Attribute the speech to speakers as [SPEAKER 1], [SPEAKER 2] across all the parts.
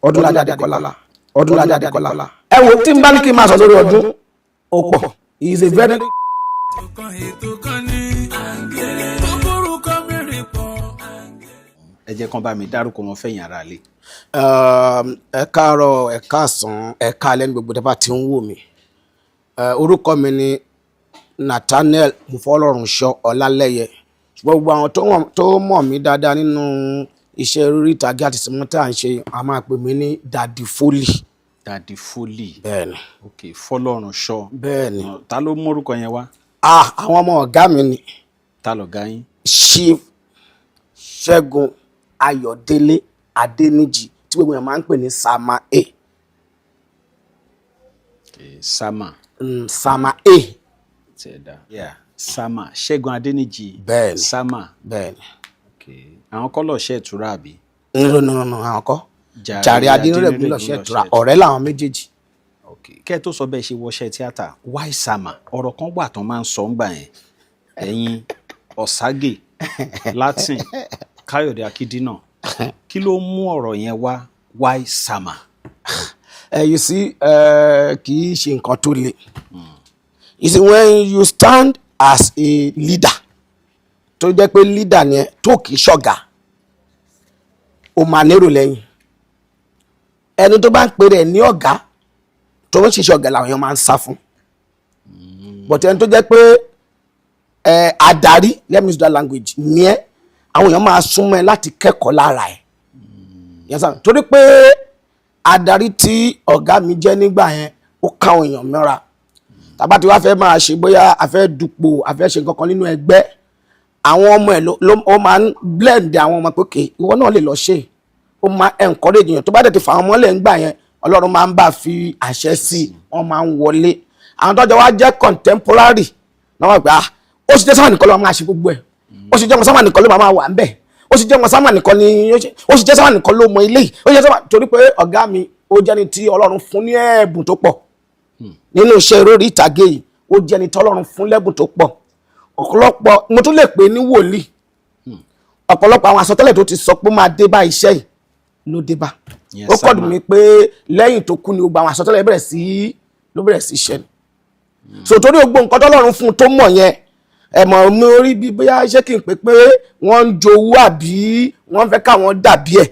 [SPEAKER 1] Ọdúnládé Adékọ́lá, Ọdúnládé Adékọ́lá. Ẹ wo, tí n bá ní kí n máa sọ lórí Ọdún, ó pọ̀. He is a very
[SPEAKER 2] Kan ètò kan ní tó kórúkọ mẹ́rin pọ̀.
[SPEAKER 3] Ẹ jẹ́ kán bá mi dárúkọ wọn fẹ̀yìn ara lé.
[SPEAKER 1] Ẹ káàárọ̀, ẹ káàsán, ẹ káalẹ́ ní gbogbo tẹ́ bá ti ń wò mí. Orúkọ mi ni Nathaniel Mufọlọ́runṣọ́ Ọlálẹ́yẹ, ṣùgbọ́n gbogbo àwọn tó mọ̀ mí dáadáa nínú iṣẹ́ orí ìtàgé àti sinimá tá à ń ṣe, a máa pè mí ní Daddy Foley.
[SPEAKER 3] Daddy Foley.
[SPEAKER 1] Bẹ́ẹ̀ni.
[SPEAKER 3] Ok, Fọlọ́runṣọ́.
[SPEAKER 1] Bẹ́ẹ̀ni.
[SPEAKER 3] Ta ló mórúkọ yẹn wá?
[SPEAKER 1] Ah, àwọn ọmọ ọ̀gá mi ni.
[SPEAKER 3] Ta lọ̀gá yín?
[SPEAKER 1] Chief Ṣẹ́gun Ayọ̀délé Adéníjì, tí gbogbo èèyàn máa ń pè ní Sama A.
[SPEAKER 3] Okay, Sama.
[SPEAKER 1] Sama A.
[SPEAKER 3] Tiẹ̀ dá. Yeah. Sama Ṣẹ́gun Adéníjì.
[SPEAKER 1] Bẹ́ẹ̀ni.
[SPEAKER 3] Sama.
[SPEAKER 1] Bẹ́ẹ̀ni.
[SPEAKER 3] Okay. Àwọn kọ́lọ̀ ṣe ìtura àbí?
[SPEAKER 1] No, no, no, no, àwọn kọ́.
[SPEAKER 3] Jàre
[SPEAKER 1] Jàre Adénírẹ̀gùn
[SPEAKER 3] Adénírẹ̀gùn
[SPEAKER 1] lọ́ṣẹ́
[SPEAKER 3] lọ́ṣẹ́
[SPEAKER 1] ìtura.
[SPEAKER 3] ìtura.
[SPEAKER 1] Ọ̀rẹ́ làwọn méjèèjì.
[SPEAKER 3] Okay. Kẹ́ ẹ tó sọ bẹ́ẹ̀ ṣe wọṣẹ́ tíátà, why Sama? Ọ̀rọ̀ kan wà tán máa ń sọ ńgbà yẹn, ẹ̀yin Ọ̀ságè Latin, Káyọ̀dé Akíndínà, kí ló mú ọ̀rọ̀ yẹn wá? Why Sama?
[SPEAKER 1] Ẹ you see, kì í ṣe nǹkan tó le. You see, when you stand as a leader, tó jẹ́ pé leader ni ẹ, tó kì í ṣọ̀gá, o máa nérò lẹ́yìn. Ẹni tó bá ń pè rẹ̀ ní ọ̀gá tó ń ṣiṣẹ́ ọ̀gá làwọn èèyàn máa ń sá fún, but ẹni tó jẹ́ pé ẹ adarí, let me use that language, ní ẹ, àwọn èèyàn máa súnmọ́ ẹ láti kẹ́kọ̀ọ́ lára ẹ. Yes, sir. Torí pé adarí tí ọ̀gá mi jẹ́ nígbà yẹn, ó káwọn èèyàn mọ́ra. Tàbá tí wàá fẹ́ máa ṣe, bóyá a fẹ́ dupò, a fẹ́ ṣe nǹkan kan nínú ẹgbẹ́, àwọn ọmọ ẹ̀ ló ó máa ń blend àwọn ọmọ pé okay, ìwọ náà lè lọ ṣe. Ó máa encourage èèyàn. Tó bá dẹ̀ ti fà wọ́n mọ́lẹ̀ ńgbà yẹn, Ọlọ́run máa ń bá fi àṣẹ sí i, wọ́n máa ń wọlé. Àwọn tọ́jọ́ wa jẹ́ contemporary náà, wọ́n gbà á, ó sì jẹ́ sáwọn nìkan ló máa ṣe gbogbo ẹ̀, ó sì jẹ́ wọn sáwọn nìkan ló máa wà ń bẹ̀, ó sì jẹ́ wọn sáwọn nìkan ni ó sì jẹ́ sáwọn nìkan ló mọ ilé yìí, ó jẹ́ sáwọn, torí pé ọ̀gá mi, ó jẹ́ ni tí Ọlọ́run fún ní ẹ̀bùn tó pọ̀ nínú iṣẹ́ eré orí ìtàgé yìí. Ó jẹ́ ni tí Ọlọ́run fún lẹ́bùn tó pọ̀. Ọ̀pọ̀lọpọ̀, mo tún lè pè ní wòlíì. Ọ̀pọ̀lọpọ̀ àwọn àsọtẹ́lẹ̀ tó ti sọ pé ó máa dé bá iṣẹ́ yìí ló dé bá.
[SPEAKER 3] Ìyẹn
[SPEAKER 1] Ó kọ́ dùn
[SPEAKER 3] Sama.
[SPEAKER 1] mí pé lẹ́yìn tó kú ni gbogbo àwọn àsọtẹ́lẹ̀ bẹ̀rẹ̀ sí ló bẹ̀rẹ̀ sí ṣẹ. So torí gbogbo nǹkan tọ́lọ́run fún un tó mọ̀ yẹn, ẹ mọ̀ mi orí bí bóyá ṣé kí n pè pé wọ́n ń jowú àbí wọ́n fẹ́ káwọn dàbí ẹ̀,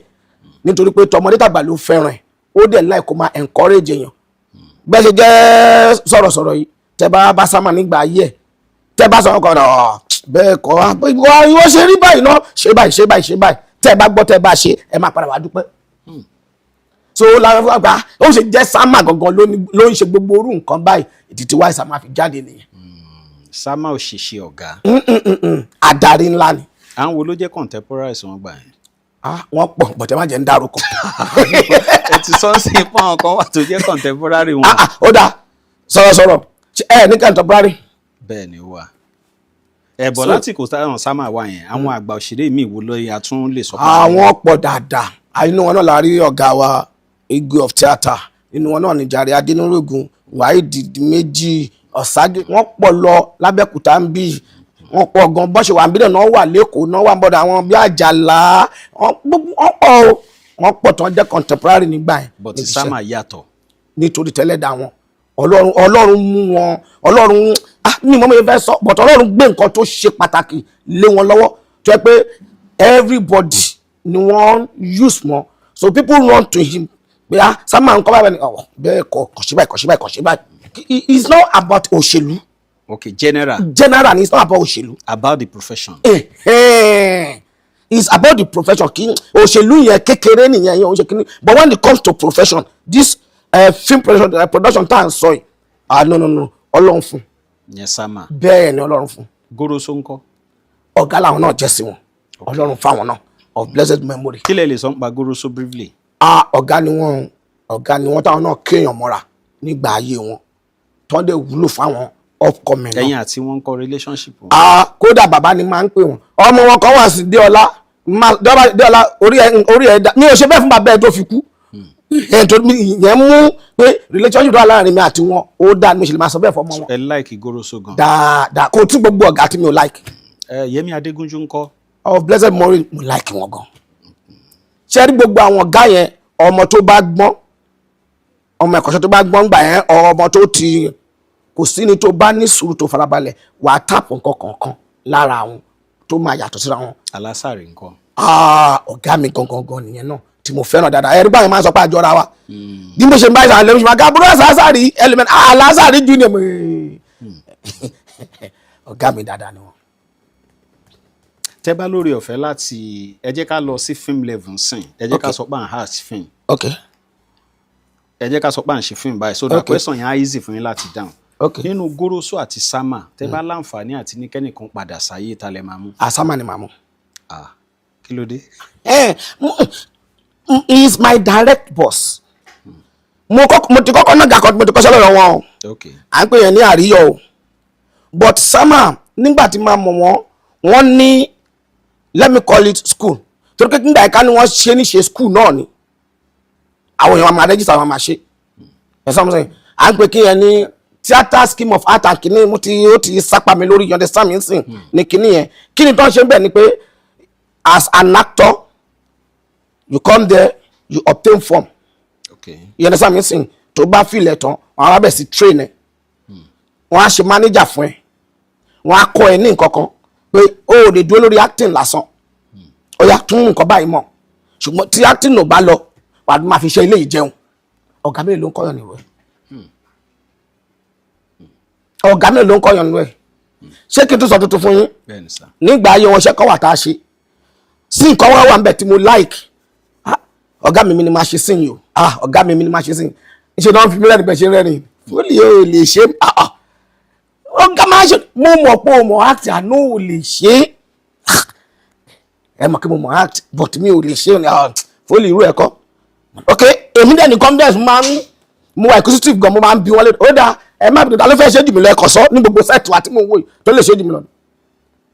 [SPEAKER 1] nítorí pé tọmọdé tàgbà ló fẹ́ràn ẹ̀. Ó dẹ̀ láì kó máa encourage èèyàn. Bẹ́ẹ̀ ṣe jẹ́ sọ̀rọ̀sọ̀rọ̀ yìí, tẹ́ bá bá Sámà nígbà ayé ẹ̀, tẹ́ bá sọ̀rọ̀ kan náà, bẹ́ẹ̀ kọ́, ìwọ ṣe rí báyìí náà, ṣe báyìí, ṣe báyìí, ṣe báyìí, tẹ́ bá gbọ́, tẹ́ bá ṣe, ẹ máa padà wá dúpẹ́. So lára fún àgbà, ó ṣe jẹ́ Sámà gangan ló ń ṣe gbogbo orú nǹkan báyìí. Ìdí tí wáyé Sámà fi jáde nìyẹn.
[SPEAKER 3] Sama ò ṣiṣẹ́ ọ̀gá.
[SPEAKER 1] Adarí ńlá ni.
[SPEAKER 3] Àwọn wo ló jẹ́ contemporaries wọn gbà yẹn?
[SPEAKER 1] Ah, wọ́n pọ̀, bọ̀tẹ́ má jẹ́ ń dárúkọ.
[SPEAKER 3] Ẹ ti sọ sí fún àwọn kan wà tó jẹ́ contemporary wọn.
[SPEAKER 1] Ah, ah, ó dáa, sọ̀rọ̀sọ̀rọ̀ ṣe ẹ ní contemporary.
[SPEAKER 3] Bẹ́ẹ̀ ni ó wà ẹ bọ̀ láti kò táwọn Sama wà yẹn, àwọn àgbà òṣèré mi wo ló yà tún lè sọ pé?
[SPEAKER 1] Àwọn pọ̀ dáadáa. Inú wọn náà la rí ọ̀gá wa, Igwe of Theatre. Inú wọn náà ní Jàre Adénúrògùn, Wáìdì Méjì, Ọ̀ságé. Wọ́n pọ̀ lọ lábẹ́kúta ń bí, wọ́n pọ̀ gan. Bọ́n ṣe wà ń bí náà wà lẹ́kọ̀ọ́ náà, wà ń bọ̀dọ̀ àwọn bí Àjàlá, wọ́n pọ̀ o, wọ́n pọ̀ tó ń jẹ́ contemporary nígbà yẹn.
[SPEAKER 3] But
[SPEAKER 1] níbi iṣẹ́.
[SPEAKER 3] Sama yàtọ̀.
[SPEAKER 1] Nítorí tẹ́lẹ̀ dá wọn, Ọlọ́run mú wọn, Ọlọ́run, ah, mi mọ́ mi fẹ́ sọ, but Ọlọ́run gbé nǹkan tó ṣe pàtàkì lé wọn lọ́wọ́, tó yẹ pé everybody ni wọ́n use mọ́. So people run to him pé, ah, Sama ń kọ́ báyìí ni ọ̀ bẹ́ẹ̀ kọ́, kọ̀ sí báyìí, kọ̀ sí báyìí, kọ̀ sí báyìí. It's not about òṣèlú.
[SPEAKER 3] Okay, general.
[SPEAKER 1] General ni, it's not about òṣèlú.
[SPEAKER 3] About the profession.
[SPEAKER 1] It's about the profession. Kí òṣèlú yẹn kékeré nìyẹn, yẹn ò ń ṣe kíní, but when it comes to profession, this film production tá à ń sọ yìí, ah, no, no, no, Ọlọ́run fún.
[SPEAKER 3] Yẹn Sama.
[SPEAKER 1] Bẹ́ẹ̀ ni, Ọlọ́run fún.
[SPEAKER 3] Goroso ńkọ́?
[SPEAKER 1] Ọ̀gá làwọn náà jẹ́ sí wọn. Ọlọ́run fáwọn náà, of blessed memory.
[SPEAKER 3] Kí lẹ lè sọ nípa Goroso briefly?
[SPEAKER 1] Ah, ọ̀gá ni wọ́n, ọ̀gá ni wọ́n, táwọn náà kéèyàn mọ́ra nígbà ayé wọn, tó ń dẹ̀ wúlò fáwọn upcoming náà.
[SPEAKER 3] Ẹ̀yin àti wọn ń kọ́, relationship wọn?
[SPEAKER 1] Ah, kódà bàbá ni máa ń pè wọn. Ọmọ wọn kan wà sí Déọlá, Déọlá, orí ẹ dá mi ò ṣe bẹ́ẹ̀ fún bàbá ẹ tó fi kú ẹ, tó ìyẹn mú pé relationship tó wà láàrin mi àti wọn, ó dáa ni mo ṣe lè máa sọ bẹ́ẹ̀ fọmọ wọn.
[SPEAKER 3] Ẹ like Goroso gan?
[SPEAKER 1] Dáadáa, kò tí gbogbo ọ̀gá tí mi ò like.
[SPEAKER 3] Ẹ Yẹmí Adégúnjú ńkọ́?
[SPEAKER 1] Of blessed memory, mo like wọn gan. Ṣé rí gbogbo àwọn ọ̀gá yẹn, Ọmọ tó bá gbọ́n, ọmọ ẹ̀kọ́ṣẹ́ tó bá gbọ́n gbà yẹn, ọmọ tó ti kò sí ni, tó bá ní sùúrù, tó farabalẹ̀, wàá tap nǹkan kọ̀ọ̀kan lára àwọn tó máa yàtọ̀ síra wọn.
[SPEAKER 3] Alásàrè ńkọ́?
[SPEAKER 1] Ah, ọ̀gá mi gangan gan nìyẹn náà tí mo fẹ́ràn dáadáa. Ẹ̀rí báyìí máa ń sọ pé àjọra wa bí mo ṣe ń bá ìsàlẹ̀ lẹ́nu ṣe máa ká búrọ́ Alásàrì element Alásàrì junior mo. Ọ̀gá mi dáadáa ni wọ́n.
[SPEAKER 3] Tẹ́ bá lórí ọ̀fẹ́ láti, ẹ jẹ́ ká lọ sí film level sìn, ẹ jẹ́ ká sọ pé à ń act film. Ẹ jẹ́ ká sọ pé à ń ṣe film báyìí so that question yẹn á easy fún yín láti dáhùn. Nínú Goroso àti Sama, tẹ́ bá láǹfààní àti ní kẹ́nìkan padà sáyé, ta lẹ máa mú?
[SPEAKER 1] Àsámà ni màá mú.
[SPEAKER 3] Ah, kí ló dé?
[SPEAKER 1] He is my direct boss. Mo ti kọ́kọ́ náà gàkọ́, mo ti kọ́ṣẹ́ lọ́dọ̀ wọn o. À ń pè yẹn ní àríyọ̀ o, but Sama, nígbà tí máa mọ̀ wọ́n, wọ́n ní, let me call it school, torí pé nígbà yẹn ká ní wọ́n ṣe ní ṣe school náà ni àwọn èèyàn máa register, wọn máa ṣe ẹ sọ sẹ́yìn. À ń pè kí yẹn ní theatre scheme of art and kìíní mo ti ó ti sápá mi lórí, you understand me sìn ní kìíní yẹn. Kí ni tó ń ṣe bẹ́ẹ̀ ni pé as an actor, you come there, you obtain form. You understand me sìn? Tó bá filẹ̀ tán, wọn á bẹ̀ sí train ẹ, wọn á ṣe manager fún ẹ, wọn á kọ́ ẹ ní nǹkan kan pé o ò lè dúró lórí acting lásán, ó yá, tún nǹkan báyìí mọ̀. Ṣùgbọ́n tí acting ò bá lọ, wàá máa fi ṣe ilé ìjẹun. Ọ̀gá mélòó ló ń kọ́yàn nírú ẹ̀? Ọ̀gá mélòó ló ń kọ́yàn nírú ẹ̀? Ṣé kí n tún sọ tuntun fún yín?
[SPEAKER 3] Bẹ́ẹ̀ ni sà.
[SPEAKER 1] Nígbà ayé wọn, ṣẹ́ kọ́ wà tá a ṣe sí nǹkan wọn wà ń bẹ̀ tí mo like. Ah, ọ̀gá mi mi ni máa ṣe sí yìí o. Ah, ọ̀gá mi mi ni máa ṣe sí yìí. Ṣe náà fi mí rẹ́rìn bẹ́ẹ̀ ṣe rẹ́rìn fúlì o lè ṣe. Ah ah, ọ̀gá máa ṣe, mo mọ̀ pé o mọ̀ act, àná ò lè ṣe é. Ẹ mọ̀ kí mo mọ̀ act, but mi ò lè ṣe é fúlì irú ẹ̀kọ́. Ok, èmi dẹ̀ ní confidence, máa ń mo wà inquisitive gan, mo máa ń bi wọ́n lé. Ó dáa, ẹ má bìí, ta ló fẹ́ ṣe jù mí lọ? Ẹ̀kọ́ sọ ní gbogbo set wa tí mo ń wò yìí tó lè ṣe jù mí lọ.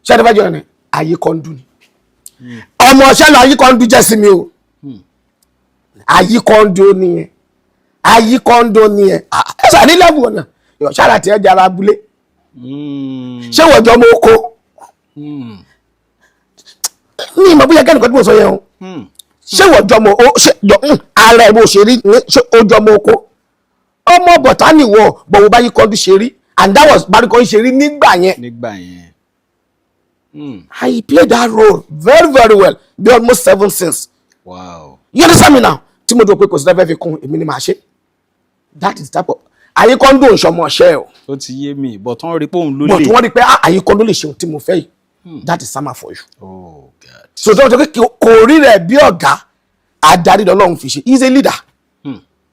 [SPEAKER 1] Ṣé ẹ fẹ́ jọ ẹ̀ ayé kan dùn ni ọmọ ọṣẹ́ lọ, ayé kan dùn jẹ́ sí mi o. Ayé kan dùn nìyẹn, ayé kan dùn nìyẹn. Ẹ sà ní level ọ̀nà ṣáà tí ẹ jẹ́ ara abúlé. Ṣé wọ́n jọ ọmọ oko ní ìmọ̀ bóyá kẹ́nìkan tí mo sọ yẹn o? Ṣé wọ́n jọ ọmọ o? Ṣé jọ ara ẹ̀ bó ṣe rí ní, ṣé ó jọ ọmọ oko? Ọmọ bọ̀tá nìwọ bọ̀wọ̀ báyìí kọ́ndú ṣe rí, and that was báyìí kọ́ndú ṣe rí nígbà yẹn.
[SPEAKER 3] Nígbà yẹn.
[SPEAKER 1] I played that role very very well, be almost seven since. You understand me now? Tí mo dùn pé kò sí lẹ́fẹ̀ẹ́ fi kún, èmi ni màá ṣe. That is type of àyíkọ́ndù òǹṣọmọ ọ̀ṣẹ́ o.
[SPEAKER 3] Ó ti yé mi, but wọ́n rí pé òun ló
[SPEAKER 1] But
[SPEAKER 3] lè.
[SPEAKER 1] wọ́n rí pé, ah, àyíkọ́ndù lè ṣe ohun tí mo fẹ́ yìí. That is Sama for you.
[SPEAKER 3] Oh God.
[SPEAKER 1] So tó ń sọ pé kò rí rẹ̀ bí ọ̀gá, adarí lọ́lọ́run fi ṣe. He is a leader,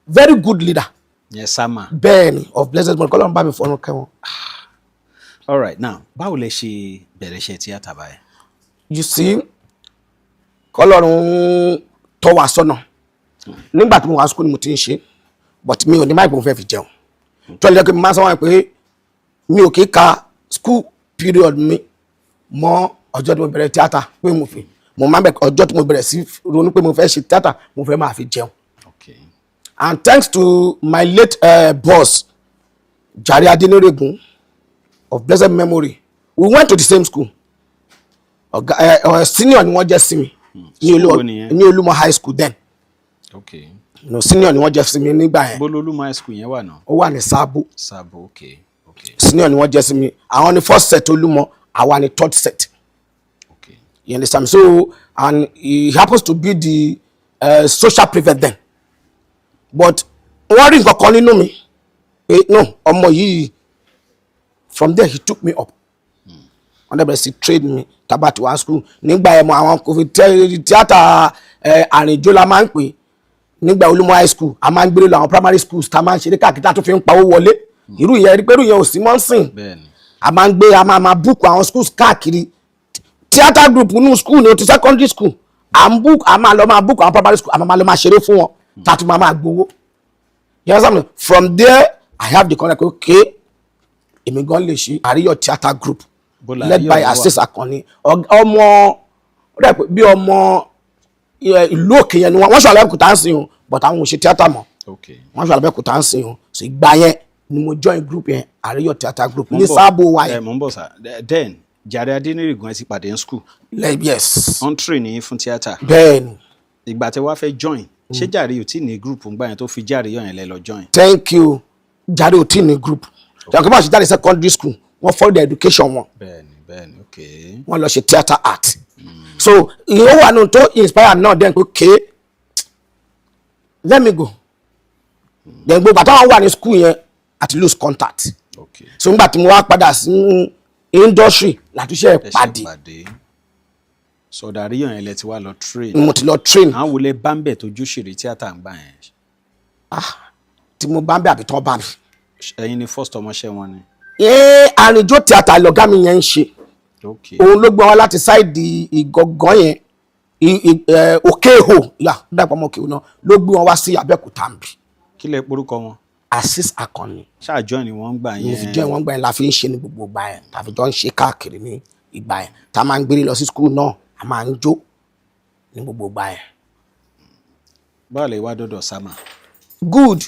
[SPEAKER 1] very good leader.
[SPEAKER 3] Yẹn Sama.
[SPEAKER 1] Bẹ́ẹ̀ ni, of blessed memory, kọ́lọ́run bá mi fọ́nù kẹ́wọn.
[SPEAKER 3] All right, now, báwo lẹ ṣe bẹ̀rẹ̀ iṣẹ́ tíátà báyìí?
[SPEAKER 1] You see, kọ́lọ́run tọ́ wa sọ́nà. Nígbà tí mo wà school ni mo ti ń ṣe, but mi ò ní máa ìpò fẹ́ fi jẹun tó lè jẹ́ pé mo máa ń sọ wọn pé mi ò kí ka school period mi mọ́ ọjọ́ tí mo bẹ̀rẹ̀ tíátà, pé mo fi mo máa ń bẹ̀ ọjọ́ tí mo bẹ̀rẹ̀ sí ronú pé mo fẹ́ ṣe tíátà, mo fẹ́ máa fi jẹun. And thanks to my late boss, Jare Adeniregun of blessed memory, we went to the same school. Ọ̀gá senior ni wọ́n jẹ́ sí mi ní
[SPEAKER 3] School wo nìyẹn?
[SPEAKER 1] Ní Olúmọ High School then. No, senior ni wọ́n jẹ́ sí mi nígbà yẹn.
[SPEAKER 3] Bololúmọ High School yẹn wà náà?
[SPEAKER 1] Ó wà ní Sábó.
[SPEAKER 3] Sábò, ok.
[SPEAKER 1] Senior ni wọ́n jẹ́ sí mi. Àwọn ni first set Olúmọ, àwa ni third set. You understand me? So, and he happens to be the social prefect then, but wọ́n rí nǹkan kan nínú mi pé no, ọmọ yìí. From there he took me up, wọ́n dẹ̀ bẹ̀rẹ̀ sí train mi tabati wá school nígbà yẹn. Mọ àwọn kò fi tíátà àrìnjó la máa ń pè nígbà Olúmọ High School. A máa ń gbélé lọ àwọn primary schools tá a máa ń ṣeré káàkiri, tá a tún fi ń pawó wọlé. Irú ìyẹn rí pé irú ìyẹn ò sí mọ́ sìn. A máa ń gbé, a máa máa book àwọn schools káàkiri. Theatre group nínú school ní o ti secondary school, à ń book, a máa lọ máa book àwọn primary school, a máa lọ máa ṣeré fún wọn, tá a tún máa máa gbowó. You understand me? From there I have the connect, okay, èmi gan lè ṣe Àríyọ̀ Theatre Group.
[SPEAKER 3] Bó la
[SPEAKER 1] Led
[SPEAKER 3] Àríyọ̀
[SPEAKER 1] by
[SPEAKER 3] wà?
[SPEAKER 1] Azeez Akanni. Ọmọ ó dà pé bí ọmọ ìlú òkè yẹn ni wọ́n. Wọ́n ṣe Abẹ́òkúta ń sìn o, but àwọn ò ṣe theatre mọ́. Wọ́n ṣe Abẹ́òkúta ń sìn o. So ìgbà yẹn ni mo join group yẹn, Àríyọ̀ Theatre Group
[SPEAKER 3] Mo ń
[SPEAKER 1] ní
[SPEAKER 3] bọ̀.
[SPEAKER 1] Sábò wa
[SPEAKER 3] Ẹ
[SPEAKER 1] yẹn.
[SPEAKER 3] mo ń bọ̀ sá. Then Jàre Adénírigun, ẹ ti pàdé ní school?
[SPEAKER 1] Yes.
[SPEAKER 3] Wọ́n train yín fún tíátà?
[SPEAKER 1] Bẹ́ẹ̀ ni.
[SPEAKER 3] Ìgbà tí wàá fẹ́ join Ṣé Jàre ò tí ní group ńgbà yẹn tó fi Jàre yọ̀ yẹn lẹ lọ join?
[SPEAKER 1] Thank you. Jàre ò tí ní group. Ṣàkóso bá ṣe jáde secondary school, wọ́n follow the education wọn.
[SPEAKER 3] Bẹ́ẹ̀ni, ok.
[SPEAKER 1] Wọ́n lọ ṣe theatre art, so ìyẹn wà nù tó inspire náà. Then pé, okay, let me go. Then gbogbo àtàwọn wà ní school yẹn àti lose contact. So nígbà tí mo wá padà sí industry látúnṣe
[SPEAKER 3] Ẹ ṣe
[SPEAKER 1] pàdé.
[SPEAKER 3] Pàdé sọ̀dọ̀ àríyàn yẹn lẹ ti wá lọ train?
[SPEAKER 1] Mo ti lọ train.
[SPEAKER 3] Àwọn wo lẹ bá ń bẹ̀ tó jóṣèré tíátà ń gbà yẹn?
[SPEAKER 1] Tí mo bá ń bẹ àbí tán bá mi?
[SPEAKER 3] Ẹ̀yin ni first ọmọọṣẹ́ wọn ni?
[SPEAKER 1] Ee, àrìnjó theatre lọ̀gá mi yẹn ń ṣe. Òun ló gbé wọn láti side Ìgangan yẹn, Òkè-Ihò yà dàpọ̀ mọ́ Òkè-Ihò náà ló gbé wọn wá sí Abẹ́òkúta ń bì.
[SPEAKER 3] Kí lẹ porúkọ wọn?
[SPEAKER 1] Azeez Akànnì.
[SPEAKER 3] Ṣáà join ni wọ́n ń gbà
[SPEAKER 1] Mo fi
[SPEAKER 3] yẹn?
[SPEAKER 1] jẹ́ wọ́n gbà yẹn la fi ń ṣe ní gbogbo ìgbà yẹn, tàbí jọ ń ṣe káàkiri ní ìgbà yẹn, tá a máa ń gbére lọ sí school náà, a máa ń jó ní gbogbo ìgbà yẹn.
[SPEAKER 3] Báwo lè wá dọ́dọ̀ Sama?
[SPEAKER 1] Good.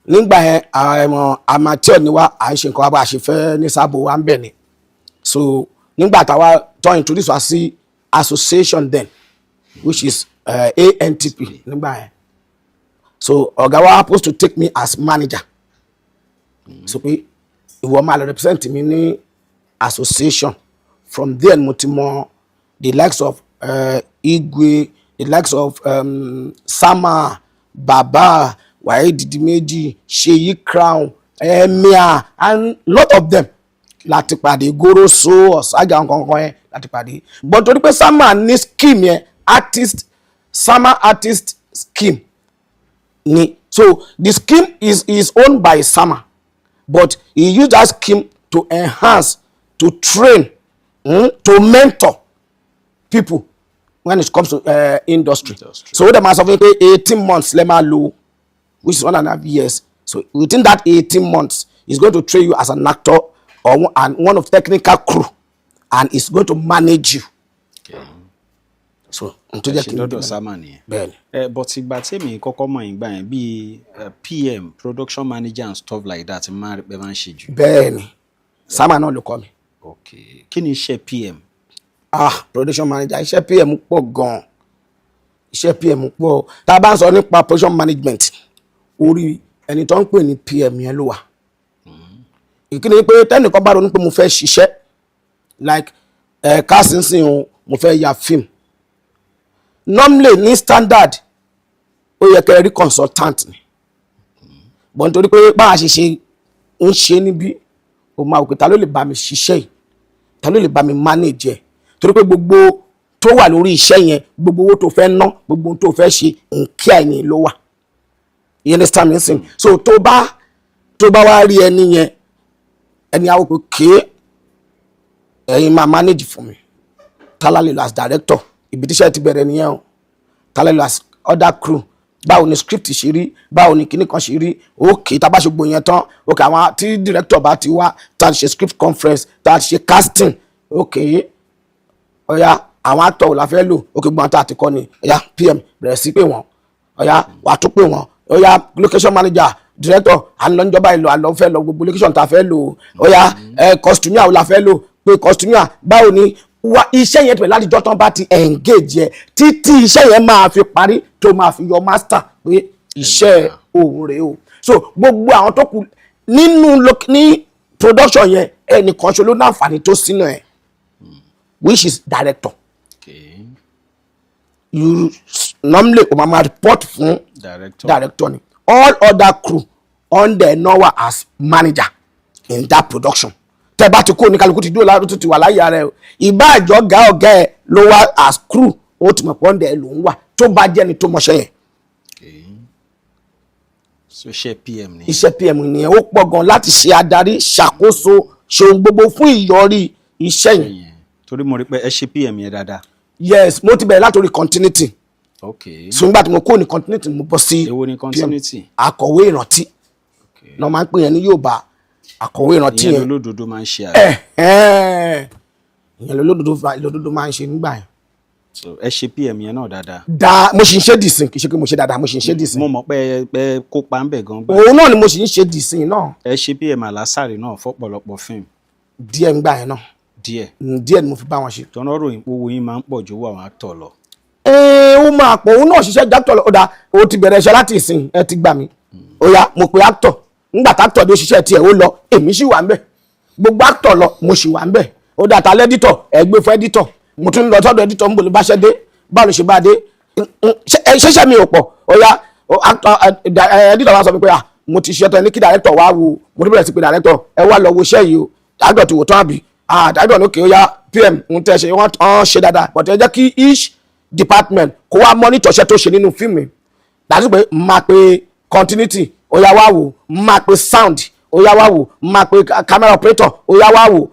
[SPEAKER 1] Nígbà yẹn, àmọ́ amateur ni wá, à ń ṣe nǹkan wa bá a ṣe fẹ́ ní sábò wa ń bẹ̀ ni. So nígbà táwa tó introduce wa sí association then, which is ANTP nígbà yẹn, so ọ̀gá wa supposed to take me as manager, so pé ìwọ máa lọ represent mi ní association. From there mo ti mọ the likes of Igwe, the likes of Sama, Baba Waheed Dimeji, Seyi Crown, Emir and lot of them láti pàdé, Goroso, Ọ̀sájà, nǹkan yẹn láti pàdé. But torí pé Sama ní scheme yẹn, artist, Sama artist scheme ni. So the scheme is owned by Sama, but he used that scheme to enhance, to train, to mentor people when it comes to industry.
[SPEAKER 3] Industry.
[SPEAKER 1] So ó dẹ̀ máa sọ fún mi pé 18 months lẹ́ máa lò, which is 1.5 years. So within that 18 months, he's going to train you as an actor or one, and one of technical crew, and he's going to manage you. So n tó jẹ́
[SPEAKER 3] Ṣe
[SPEAKER 1] kí n
[SPEAKER 3] dọ́dọ̀ Sama nìyẹn?
[SPEAKER 1] Bẹ́ẹ̀ni.
[SPEAKER 3] Ẹ, but ìgbà tí èmi kọ́kọ́ mọ̀ yín gbà yẹn, bíi PM, production manager and stuff like that, máa rí pé máa ń ṣe jù.
[SPEAKER 1] Bẹ́ẹ̀ni, Sama náà ló kọ́ mi.
[SPEAKER 3] Ok, kí ni iṣẹ́ PM?
[SPEAKER 1] Ah, production manager, iṣẹ́ PM pọ̀ gan-an. Iṣẹ́ PM pọ̀. Tá a bá ń sọ nípa production management, orí ẹni tó ń pè ní PM yẹn ló wà. Ìkíni pé tẹ́nìkan bá ronú pé mo fẹ́ ṣiṣẹ́, like ẹ̀ káàsìnsìn o, mo fẹ́ ya film, normally ní standard, ó yẹ kẹ́ ẹ rí consultant ni, but nítorí pé bá a ṣe ṣe ń ṣe níbí, o máa wò pé ta ló lè bá mi ṣiṣẹ́ yìí, ta ló lè bá mi manage ẹ̀, torí pé gbogbo tó wà lórí iṣẹ́ yẹn, gbogbo owó tó fẹ́ ná, gbogbo ohun tó fẹ́ ṣe, nkí àìní ló wà. You understand me sin? So tó bá wá rí ẹni yẹn, ẹni àwọn pé kéé ẹ̀yin máa manage fún mi, tálá lè lọ as director, ibi tíṣẹ́ ti bẹ̀rẹ̀ nìyẹn o, tálá lè lọ as other crew, báwo ni script ṣe rí, báwo ni kinní kan ṣe rí. Ok, tá a bá ṣe gbogbo yẹn tán, ok, àwọn tí director bá ti wá, tá a ṣe script conference, tá a ṣe casting, ok, ọ̀ya, àwọn actor wo la fẹ́ lò? Ok, gbọ́n tá a ti kọ́ ni, ọ̀ya, PM bẹ̀rẹ̀ sí pé wọ́n, ọ̀ya, wàá tún pè wọ́n, ọ̀ya, location manager, director, à ń lọ níjọba ìlú, à ń lọ fẹ́ lọ gbogbo location tá a fẹ́ lò, ọ̀ya, ẹ costumier wo la fẹ́ lò, pé costumier, báwo ni wá iṣẹ́ yẹn tẹ̀lé látijọ́ tán bá ti engage yẹ títí iṣẹ́ yẹn máa fi parí, tó máa fi yọ master pé iṣẹ́ òun rèé o. So gbogbo àwọn tó kù nínú ní production yẹn, ẹnìkan ṣo ló ní àǹfààní tó sínú ẹ̀, which is director. You normally o máa ma report fún
[SPEAKER 3] Director.
[SPEAKER 1] Director ni. All other crew under nowa as manager in that production. Tẹ bá ti kó ní kálukú ti dúró láti tó ti wà láyé ara ẹ o, ìbá àjọ ọ̀gá ọ̀gá ẹ ló wá as crew, ó ti mọ̀ pé under ẹ ló ń wà, tó bá jẹ́ ni tó mọṣẹ́ yẹn.
[SPEAKER 3] Okay. So iṣẹ́ PM ni?
[SPEAKER 1] Iṣẹ́ PM nìyẹn. Ó pọ̀ gan láti ṣe adarí, ṣàkóso, ṣe ohun gbogbo fún ìyọrí iṣẹ́ yẹn.
[SPEAKER 3] Yẹn torí mo rí pé ẹ ṣe PM yẹn dáadáa.
[SPEAKER 1] Yes, mo ti bẹ̀rẹ̀ látòrí continuity. So nígbà tí mo kó ní continuity, mo bọ́ sí
[SPEAKER 3] Èwo ni
[SPEAKER 1] PM.
[SPEAKER 3] continuity?
[SPEAKER 1] Akọ̀wé ìrántí náà máa ń pè yẹn ní Yorùbá, akọ̀wé ìrántí
[SPEAKER 3] Ìyẹn
[SPEAKER 1] yẹn.
[SPEAKER 3] lolódodo máa ń ṣe àbí?
[SPEAKER 1] Ẹ̀hẹ́n. Ìyẹn lolódodo máa ń ṣe nígbà yẹn.
[SPEAKER 3] So ẹ ṣe PM yẹn náà dáadáa?
[SPEAKER 1] Da, mo sì ń ṣe dìsìn. Kì í ṣe pé mo ṣe dáadáa, mo sì ń ṣe dìsìn.
[SPEAKER 3] Mo mọ̀ pé ẹ kópa ń bẹ̀ gan gbà.
[SPEAKER 1] Òun náà ni mo sì ń ṣe dìsìn náà.
[SPEAKER 3] Ẹ ṣe PM àlásàrè náà fọ́pọ̀lọpọ̀ fíìmù.
[SPEAKER 1] Díẹ̀ ńgbà yẹn náà.
[SPEAKER 3] Díẹ̀.
[SPEAKER 1] Díẹ̀ ni mo fi bá wọn ṣe.
[SPEAKER 3] Tọ́nà ròyìn pé owó yín máa ń pọ̀ ju owó àwọn actor lọ.
[SPEAKER 1] Ee, ó máa pọ̀. Òun náà ṣiṣẹ́ actor lọ. Ó dáa, ó ti bẹ̀rẹ̀ iṣẹ́ láti ìsìn, ẹ ti gbà mí. Ó yá, mo pe actor. Ńgbà tá actor dé, ṣiṣẹ́ tiẹ̀, ó lọ, èmi sì wà ń bẹ̀. Gbogbo actor lọ, mo sì wà ń bẹ̀. Ó dáa, ta lẹ́dítọ̀? Ẹ gbé fún editor. Mo tún lọ sọ́dọ̀ editor, ń bò ló bá ṣẹ́ dé, báwo ló ṣe bá dé? Ṣẹṣẹ mi ò pọ̀. Ó yá, editor wa sọ mi pé, ah, mo ti ṣe tán, ní kí director wá wo. Mo tún bẹ̀rẹ̀ sí pé director, ẹ wá lọ wo iṣẹ́ yìí o. Director ti wò tán àbí? Ah, director ní òkè. Ó yá, PM, ń tẹ́ ṣe wọ́n ṣe dáadáa, but ẹ jẹ́ kí each department kó wá monitor iṣẹ́ tó ṣe nínú fíìmù yìí. Dájú pé máa pe continuity, ó yá wá wò, máa pe sound, ó yá wá wò, máa pe camera operator, ó yá wá wò,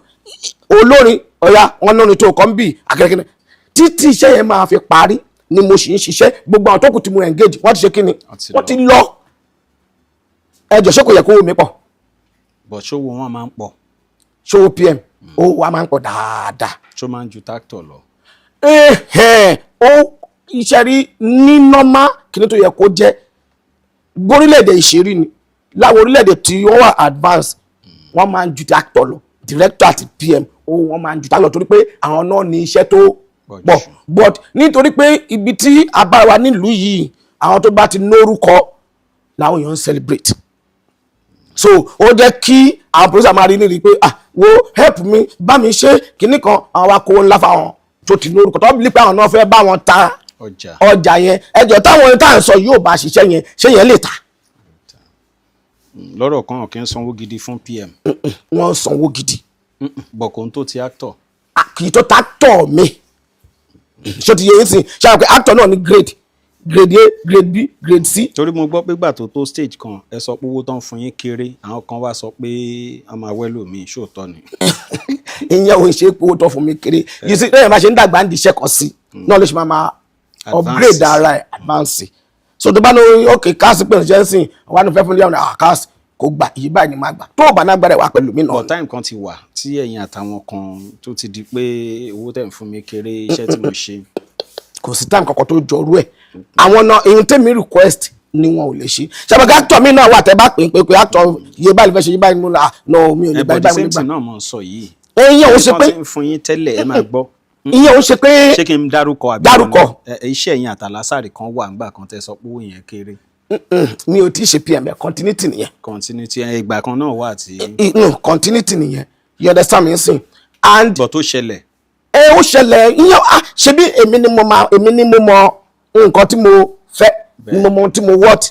[SPEAKER 1] olórin, ó yá, wọn lórin tó kọ́ ń bì akẹ́kẹ́. Títí iṣẹ́ yẹn máa fi parí ni mo sì ń ṣiṣẹ́. Gbogbo àwọn tó kù tí mo engage, wọ́n ti ṣe kíni?
[SPEAKER 3] Wọ́n ti
[SPEAKER 1] Wọ́n
[SPEAKER 3] lọ.
[SPEAKER 1] ti lọ. Ẹjọ́, ṣé kò yẹ kó wò mí pọ̀?
[SPEAKER 3] But ṣówó wọn máa ń pọ̀?
[SPEAKER 1] Ṣòwò PM, ó wà máa ń pọ̀ dáadáa.
[SPEAKER 3] Ṣó máa ń ju actor lọ?
[SPEAKER 1] Ẹ̀hẹ̀n, ó iṣẹ́ rí ní normal kíní tó yẹ kó jẹ́ gbórílẹ̀-èdè ìṣerí ni. Láwọn orílẹ̀-èdè tí wọ́n wà advance, wọ́n máa ń ju ti actor lọ. Director àti PM, ó wọ́n máa ń ju ti actor lọ torí pé àwọn náà ní iṣẹ́ tó
[SPEAKER 3] pọ̀
[SPEAKER 1] pọ̀
[SPEAKER 3] jù.
[SPEAKER 1] But nítorí pé ibi tí a bára wa nílùú yìí, àwọn tó bá ti lórúkọ làwọn èèyàn ń celebrate. So ó jẹ́ kí àwọn producer máa rí nírí pé, ah, wo, help me, bá mi ṣe kinní kan. Àwọn wa kó ńlá fáwọn tó ti lórúkọ, tó bí pé àwọn náà fẹ́ bá wọn ta
[SPEAKER 3] ọjà.
[SPEAKER 1] Ọjà yẹn. Ẹjọ́, táwọn tá à ń sọ yóò bá ṣiṣẹ́ yẹn, ṣé yẹn lè ta?
[SPEAKER 3] Lọ́rọ̀ kan, kì í sanwó gidi fún PM.
[SPEAKER 1] Wọ́n ń sanwó gidi.
[SPEAKER 3] Bọ̀ kò ń tó ti actor.
[SPEAKER 1] Ah, kì í tó ta actor mi. Ṣé ti yẹ yín sìn? Ṣe àwọn pé actor náà ní grade: grade A, grade B, grade C.
[SPEAKER 3] Torí mo gbọ́ pé gbà tó tó stage kan, ẹ sọ pé owó tó ń fún yín kéré. Àwọn kan wá sọ pé a máa wẹ́lò míì. Ṣóòótọ́ ni?
[SPEAKER 1] Ìyẹn ò ń ṣe pé owó tó fún mi kéré. You see, lẹ́yìn bá ṣe ń dàgbà ń di iṣẹ́ kan sí náà ló ṣe máa máa upgrade ara ẹ̀, advance. So tó bá ní ok, cast pé ṣe ń sìn wà ní fẹ́ fún yàrá, ah, cast kò gbà, èyí báyìí ni máa gbà. Tó o bá náà gbàdẹ̀ wá pẹ̀lú mi náà.
[SPEAKER 3] But time kan ti wà tí ẹ̀yin àtàwọn kan tó ti di pé owó tẹ̀ ń fún mi kéré, iṣẹ́ tí mo ṣe.
[SPEAKER 1] Kò sí time kankan tó jọrú ẹ̀. Àwọn náà, èyí tèmi request ni wọn ò lè ṣe. Ṣàbẹ̀kẹ́ actor mi náà wà, tẹ́ bá pè é pé actor iye báyìí ló fẹ́ ṣe, iye báyìí ni mo là, no, mi ò lè
[SPEAKER 3] Ẹ
[SPEAKER 1] gbà,
[SPEAKER 3] but the
[SPEAKER 1] iye báyìí mo
[SPEAKER 3] same
[SPEAKER 1] lè gbà.
[SPEAKER 3] thing náà mo ń sọ yìí.
[SPEAKER 1] Ìyẹn ò ṣe
[SPEAKER 3] Wọ́n
[SPEAKER 1] pé
[SPEAKER 3] ti ń fún yín tẹ́lẹ̀, ẹ máa gbọ́.
[SPEAKER 1] Ìyẹn ò ṣe pé
[SPEAKER 3] Ṣé kí n dárúkọ àbí?
[SPEAKER 1] Dárúkọ.
[SPEAKER 3] Iṣẹ́ ẹ̀yin àtàlásàrì kan wà ńgbà kan tẹ́ sọ pé owó yẹn kéré.
[SPEAKER 1] Mi ò tí ì ṣe PM ẹ̀, continuity nìyẹn.
[SPEAKER 3] Continuity ẹ, ìgbà kan náà wà tí.
[SPEAKER 1] No, continuity nìyẹn, you understand me sìn? And
[SPEAKER 3] bọ̀ tó ṣẹlẹ̀.
[SPEAKER 1] Ẹ, ó ṣẹlẹ̀ ìyẹn. Ah, ṣebí èmi ni mo ma, èmi ni mo mọ nǹkan tí mo fẹ́, ni mo mọ ohun tí mo what.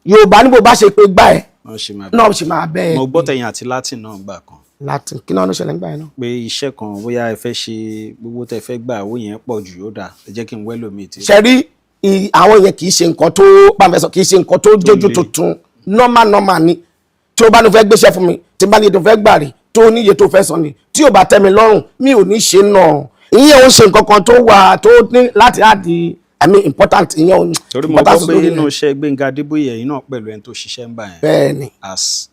[SPEAKER 1] Yorùbá ní bó bá ṣe pé gbá ẹ
[SPEAKER 3] wọ́n ṣe máa
[SPEAKER 1] náà ṣe máa bẹ́ẹ̀.
[SPEAKER 3] Mo gbọ́ tẹ̀yìn àti Latin náà gbà kan.
[SPEAKER 1] Latin, kí náà ló ṣẹlẹ̀ nígbà yẹn náà?
[SPEAKER 3] Pé iṣẹ́ kan, bóyá ẹ fẹ́ ṣe, gbogbo tẹ́ fẹ́ gbà, owó yẹn pọ̀ jù, ó dà, ẹ jẹ́ kí n wẹ́lò mi tí.
[SPEAKER 1] Ṣe rí àwọn yẹn, kì í ṣe nǹkan tó bá mi fẹ́ sọ, kì í ṣe nǹkan tó jójú
[SPEAKER 3] le.
[SPEAKER 1] Tuntun, normal normal ni. Tí o bá ní fẹ́ gbéṣẹ́ fún mi, tí n bá ní iye tó fẹ́ gbà rí, tó ní iye tó fẹ́ sọ ni, tí o bá tẹ́ mi lọ́rùn, mi ò ní ṣe náà. Ìyẹn ò ń ṣe nǹkan kan tó wà tó ní láti add, I mean, important. Ìyẹn ò ní
[SPEAKER 3] Torí mo gbọ́
[SPEAKER 1] importance
[SPEAKER 3] pé
[SPEAKER 1] lórí
[SPEAKER 3] inú
[SPEAKER 1] yẹn.
[SPEAKER 3] iṣẹ́ Gbẹ́ngà Adébóyè, ẹ̀yin náà pẹ̀lú ẹni tó ṣiṣẹ́ ń gbà yẹn.
[SPEAKER 1] Bẹ́ẹ̀ ni.
[SPEAKER 3] As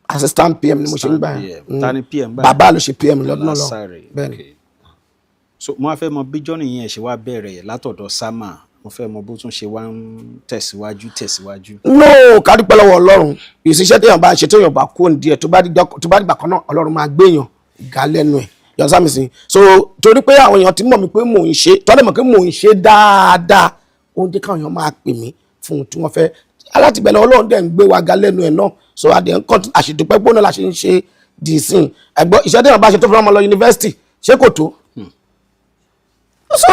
[SPEAKER 1] Assistant PM ni mo ṣe ń gbà yẹn.
[SPEAKER 3] PM. Ta ni PM gbà yẹn?
[SPEAKER 1] Bàbá ló ṣe PM lọ́dún náà lọ.
[SPEAKER 3] Lásàrè.
[SPEAKER 1] Bẹ́ẹ̀ ni.
[SPEAKER 3] Okay. So mo wá fẹ́ mọ bí journey yẹn ṣe wá bẹ̀rẹ̀ látọ̀dọ̀ Sama. Mo fẹ́ mọ bó tún ṣe wá ń tẹ̀síwájú tẹ̀síwájú.
[SPEAKER 1] No, ká dúpẹ́ lọ́wọ́ Ọlọ́run. Ìṣiṣẹ́ téèyàn bá ń ṣe, téèyàn bá kó ní díẹ̀, tó bá dìgbà kan náà, Ọlọ́run máa gbéyàn ga lẹ́nu ẹ̀ yọ̀nsá mi sí. So torí pé àwọn èèyàn ti mọ̀ mí pé mò ń ṣe, tọ́lẹ̀ mọ̀ pé mò ń ṣe dáadáa, ó ń jẹ́ káwọn èèyàn máa pè mí fún ohun tí wọ́n fẹ́. Alátìgbẹ̀lẹ̀, Ọlọ́run dẹ̀ ń gbé wa ga lẹ́nu ẹ̀ náà. So adẹ̀ ń kọ́ àṣìdúpẹ́ gbóná la ṣe ń ṣe dì sí ẹ̀gbọ́n. Iṣẹ́ téèyàn bá ṣe tó fi ọmọ lọ yunifásitì, ṣé kò tó? So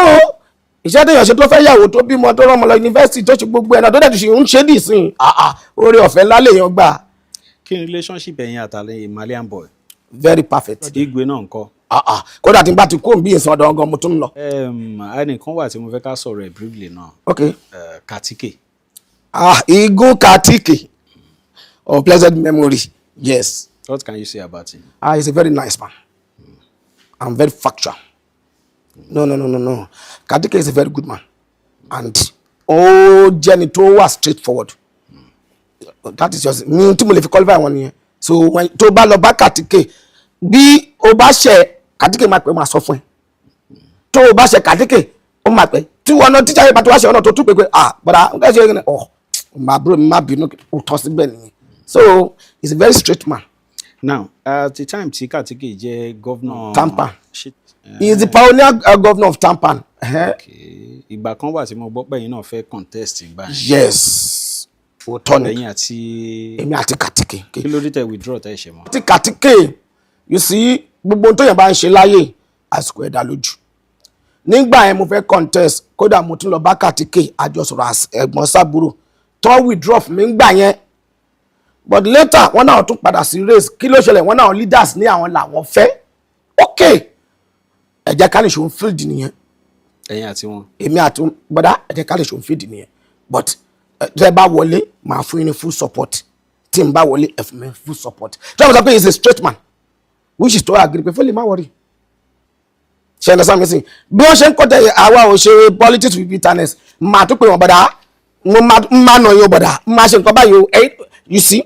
[SPEAKER 1] iṣẹ́ téèyàn ṣe tó fẹ́ yàwó, tó bímọ, tó rán ọmọ lọ yunifásitì, tó ṣe gbogbo ẹ̀ náà, tó dẹ̀ tó ṣe ń ṣe dì sí, oore ọ̀fẹ́ ńlá lèèyàn gbà.
[SPEAKER 3] Kí ni relationship ẹ̀yin àtàlẹ́ Malian boy?
[SPEAKER 1] Very perfect.
[SPEAKER 3] Igwe náà ńkọ́?
[SPEAKER 1] Kódà tí n bá ti kó bí ìsìn ọ̀dọ̀ gan, mo tún ń lọ.
[SPEAKER 3] Ẹnìkan wà tí mo fẹ́ ká sọ̀rọ̀ ẹ̀ briefly náà.
[SPEAKER 1] Ok.
[SPEAKER 3] Katike.
[SPEAKER 1] Ah, Igun Katike of blessed memory, yes.
[SPEAKER 3] What can you say about him?
[SPEAKER 1] Ah, he's a very nice man and very factual. No, no, no, no, no, Katike is a very good man and ó jẹ́ni tó wà straightforward. That is just mi tí mo lè fi qualify wọn nìyẹn. So when tó bá lọ bá Katike, bí o bá ṣe, Katike máa pẹ́, máa sọ fún ẹ. Tó o bá ṣe Katike, ó máa pẹ́ tí wọn náà tíjà yẹn bá tó wá ṣe ọ̀nà tó tún pé pé, ah, bọ̀dà n kẹ́ ṣe é, ọ̀ màá búrò mi, má bínú, ó tọ́ síbẹ̀ nìyẹn. So he's a very straight man.
[SPEAKER 3] Now, at the time tí Kàtíkè jẹ́ governor
[SPEAKER 1] Tampan.
[SPEAKER 3] Ṣé-
[SPEAKER 1] He is the pioneer governor of Tampan.
[SPEAKER 3] Okay. Ìgbà kan wà tí mo gbọ́ pé ẹ̀yin náà fẹ́ contest ìgbà yẹn.
[SPEAKER 1] Yes, òótọ́ ni.
[SPEAKER 3] Ẹ̀yin àti
[SPEAKER 1] Èmi àti Kàtíkè.
[SPEAKER 3] Kí ló dé tẹ́ withdraw tẹ́ ṣe mọ́?
[SPEAKER 1] Àti Kàtíkè, you see, gbogbo ohun tó yẹn bá ń ṣe láyè, àsìkò ẹ̀dá lójú. Nígbà yẹn mo fẹ́ contest, kódà mo tún lọ bá Kàtíkè, àjọsọ̀rọ̀ as ẹ̀gbọ́n sábúrò tó withdraw fún mi ńgbà yẹn. But later, wọ́n náà tún padà sí race. Kí ló ṣẹlẹ̀? Wọ́n náà leaders ní àwọn làwọn fẹ́. Ok, ẹ jẹ́ ká lè ṣòun field nìyẹn.
[SPEAKER 3] Ẹ̀yin àti wọn.
[SPEAKER 1] Èmi àti bọ́dá, ẹ jẹ́ ká lè ṣòun field nìyẹn, but tẹ́ bá wọlé, màá fún yín ní full support. Tí n bá wọlé, ẹ fún mi full support. Tí wọ́n sọ pé he is a straight man, which is to agree pé fọlẹ́ má worry. Ṣe understand me? Sìn bí wọ́n ṣe ń kọ́tẹ̀, àwa ò ṣe politics with bitterness. Màá tún pé wọn, bọ́dá, mo máa nà yín o, bọ́dá, máa ṣe nǹkan báyìí o. You see,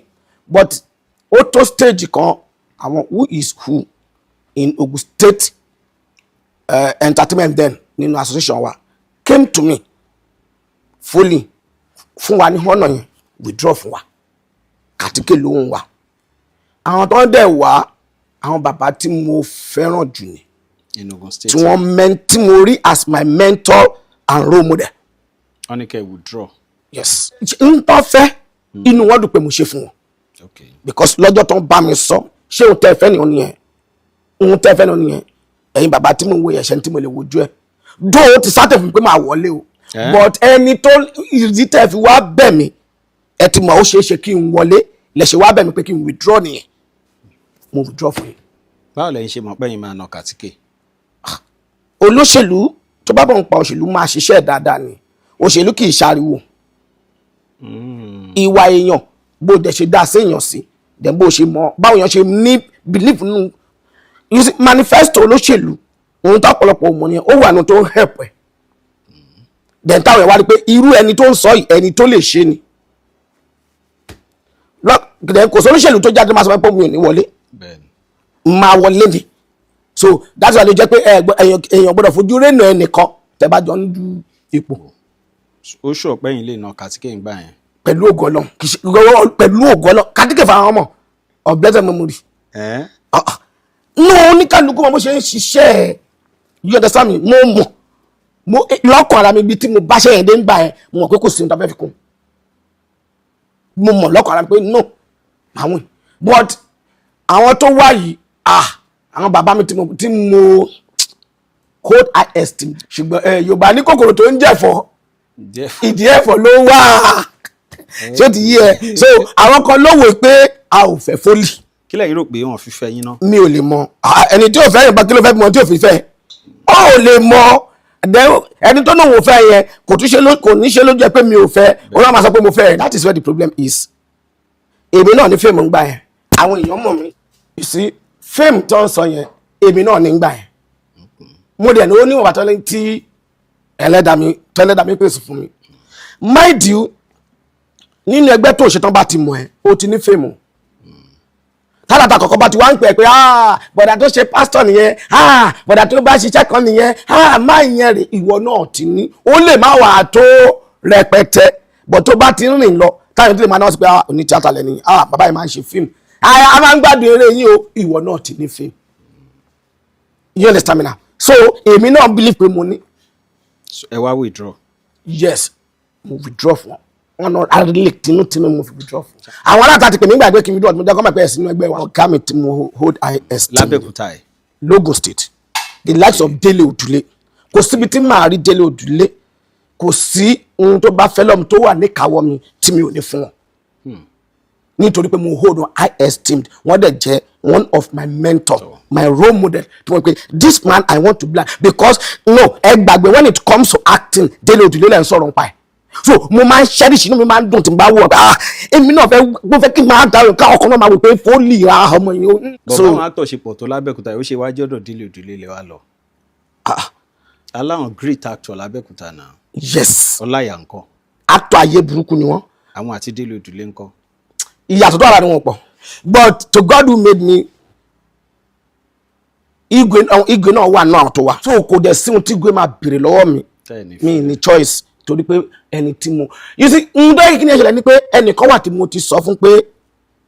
[SPEAKER 1] but ó tó stage kan, àwọn who is who in Ogun State entertainment then nínú association wa came to me fully fún wa ní honour yẹn, withdraw fún wa. Kàtíkè lóhùn wa. Àwọn tó ń dẹ̀ wá, àwọn bàbá tí mo fẹ́ràn jù ni
[SPEAKER 3] In Ogun State.
[SPEAKER 1] tí wọ́n men tí mo rí as my mentor and role model.
[SPEAKER 3] Wọ́n ní kẹ́ ẹ withdraw.
[SPEAKER 1] Yes, n tó fẹ́, inú wọn dùn pé mo ṣe fún wọn because lọ́jọ́ tó ń bá mi sọ, ṣé òun tẹ́ fẹ́ ni òun nìyẹn, òun tẹ́ fẹ́ ni òun nìyẹn. Ẹ̀yin bàbá tí mo ń wo yẹn, ṣe tí mo lè wojú ẹ̀ dóò ti sátẹ̀ fún mi pé máa wọlé o.
[SPEAKER 3] Eh?
[SPEAKER 1] But ẹni tó ìdí tẹ́ fi wá bẹ̀ mí, ẹ ti mọ̀ ó ṣeé ṣe kí n wọlé, lẹ ṣe wá bẹ̀ mí pé kí n withdraw nìyẹn. Mo withdraw fún yín.
[SPEAKER 3] Báwo lẹ̀yin ṣe mọ̀ pé ẹ̀yin máa nà Kàtíkè?
[SPEAKER 1] Olóṣèlú tó bá bọ̀ ń pa òṣèlú máa ṣiṣẹ́ dáadáa ni. Òṣèlú kì í ṣariwo. Ìwà èèyàn, bó dẹ̀ ṣe dá séèyàn sí, dẹ̀ bó ṣe mọ báwo èèyàn ṣe ní belief nínú, you see, manifesto olóṣèlú, ohun tó ọ̀pọ̀lọpọ̀ mọ̀ nìyẹn, ó wà nù tó ń help ẹ̀. Dẹ̀ táwọn ẹ̀ wá rí pé irú ẹni tó ń sọ yìí, ẹni tó lè ṣe ni. Then kò sólóṣèlú tó jáde máa sọ pé mi ò ní wọlé. Máa wọlé ni. So that's why ló jẹ́ pé èèyàn gbọ́dọ̀ fojú rénà ẹnìkan tẹ́ bá jọ ń du ipò.
[SPEAKER 3] Ó sọ pé ẹ̀yin lè nà Kàtíkè ń gbà yẹn.
[SPEAKER 1] Pẹ̀lú ògo Ọlọ́run, kì í ṣe pẹ̀lú ògo Ọlọ́run, Kàtíkè fara wọn mọ̀ of blessed memory. Ah, ah. No, oníkálukú mọ bó ṣe ń ṣiṣẹ́ ẹ̀. You understand me? Mo mọ̀ mo lọ́kàn ara mi, bí tí mo bá ṣe yẹn dé ń gbà yẹn, mo mọ̀ pé kò sí ohun tó fẹ́ fi kún. Mo mọ̀ lọ́kàn ara mi pé no, àwọn, but àwọn tó wá yìí, ah, àwọn bàbá mi tí mo hold high esteem, ṣùgbọ́n ẹ Yorùbá ní kòkòrò tó ń jẹ̀fọ́, ìdí ẹ̀fọ́ ló wà. Ṣé ó ti yí ẹ? So àwọn kan ló wò pé a ò fẹ́ fólì.
[SPEAKER 3] Kí lẹ̀yin rò pé wọ́n fi fẹ́ yín náà?
[SPEAKER 1] Mi ò lè mọ. Ah, ẹni tí ò fẹ́ yẹn bá, kí ló fẹ́ mọ tí ò fi fẹ́? Ó ò lè mọ. Then, ẹni tó náà wò fẹ́ yẹn, kò tún ṣe ló kò ní ṣe lójú ẹ pé mi ò fẹ́, ó náà máa sọ pé mo fẹ́. That is where the problem is. Èmi náà ní fame ń gbà yẹn, àwọn èèyàn mọ̀ mí. You see, fame tó ń sọ yẹn, èmi náà ní ń gbà yẹn. Mo dẹ̀ ní ó níwọ̀n bàtọ́ tí ẹlẹ́dàá mi tẹ́lẹ́dàá mi pèsè fún mi. Mind you, nínú ẹgbẹ́ tó ṣetán bá ti mọ̀ ẹ́, ó ti ní fame o. Tálàtà kọ̀ọ̀kan bá ti wá ń pè é pé, ah, bọ̀dà tó ṣe pásítọ̀ nìyẹn, ah, bọ̀dà tó bá ṣiṣẹ́ kan nìyẹn, ah, má ìyẹn rè. Ìwọ náà ti ní, ó lè má wà á tó rẹpẹtẹ, bọ̀ tó bá ti ń rìn lọ, táyọ̀ tó lè máa náà sí pé, ah, oní tíátà lẹ́ni, ah, bàbá yìí máa ń ṣe fíìmù, ah, a máa ń gbádùn eré yín o, ìwọ náà ti ní fíìmù. You understand me now? So èmi náà believe pé mo ní.
[SPEAKER 3] So, ẹ wá withdraw.
[SPEAKER 1] Yes, mo withdraw fún wọn náà arílẹ̀ tinútinú. Mo fi withdraw fún àwọn aláta ti pè mí gbàgbé kí n withdraw. Mo jẹ́ kọ́ mọ̀ pé ẹ̀sìn inú ẹgbẹ́ wa, ọ̀gá mi tí mo hold high esteem
[SPEAKER 3] Lábẹ́òkúta ẹ̀?
[SPEAKER 1] Lógùn State, the likes of Délé Òdùlé. Kò síbi tí màá rí Délé Òdùlé, kò sí ohun tó bá fẹ́ lọ́mù tó wà níkàáwọ́ mi tí mi ò ní fún wọn, nítorí pé mo hold on high esteem. Wọ́n dẹ̀ jẹ́ one of my mentor, my role model, tí wọ́n pe this man I want to be like, because no, ẹ gbàgbé, when it comes to acting, Délé Òdùlé lẹ́ ń sọ̀rọ̀ nípa ẹ̀. So mo máa ń cherish, inú mi máa ń dùn tí n bá wọ̀, ah, èmi náà fẹ́, mo fẹ́ kí n máa dárò ká ọkọ náà máa wò pé fólì ra ọmọ yìí o.
[SPEAKER 3] Bọ̀
[SPEAKER 1] So
[SPEAKER 3] báwọn actor ṣe pọ̀ tó lábẹ́òkúta yìí, ó ṣe wájú ọ̀dọ̀ Délé Òdùlé lè wá lọ?
[SPEAKER 1] Ah.
[SPEAKER 3] Aláwọn great actor lábẹ́òkúta náà.
[SPEAKER 1] Yes.
[SPEAKER 3] Ọláyà ńkọ́?
[SPEAKER 1] Actor ayé burúkú ni wọ́n.
[SPEAKER 3] Àwọn àti Délé Òdùlé ńkọ́?
[SPEAKER 1] Ìyàtọ̀ tó wà láàrin wọn pọ̀, but to God who made me, Igwe, Igwe náà wà náà tó wà, so kò dẹ̀ sí ohun tí Igwe máa béèrè lọ́wọ́ mi.
[SPEAKER 3] Tẹ́ẹ̀ ní.
[SPEAKER 1] Mi ní choice, torí pé ẹni tí mo, you see, ń dọ́ kí ni ẹ̀ṣẹ̀lẹ̀ ni pé ẹnìkan wà tí mo ti sọ fún pé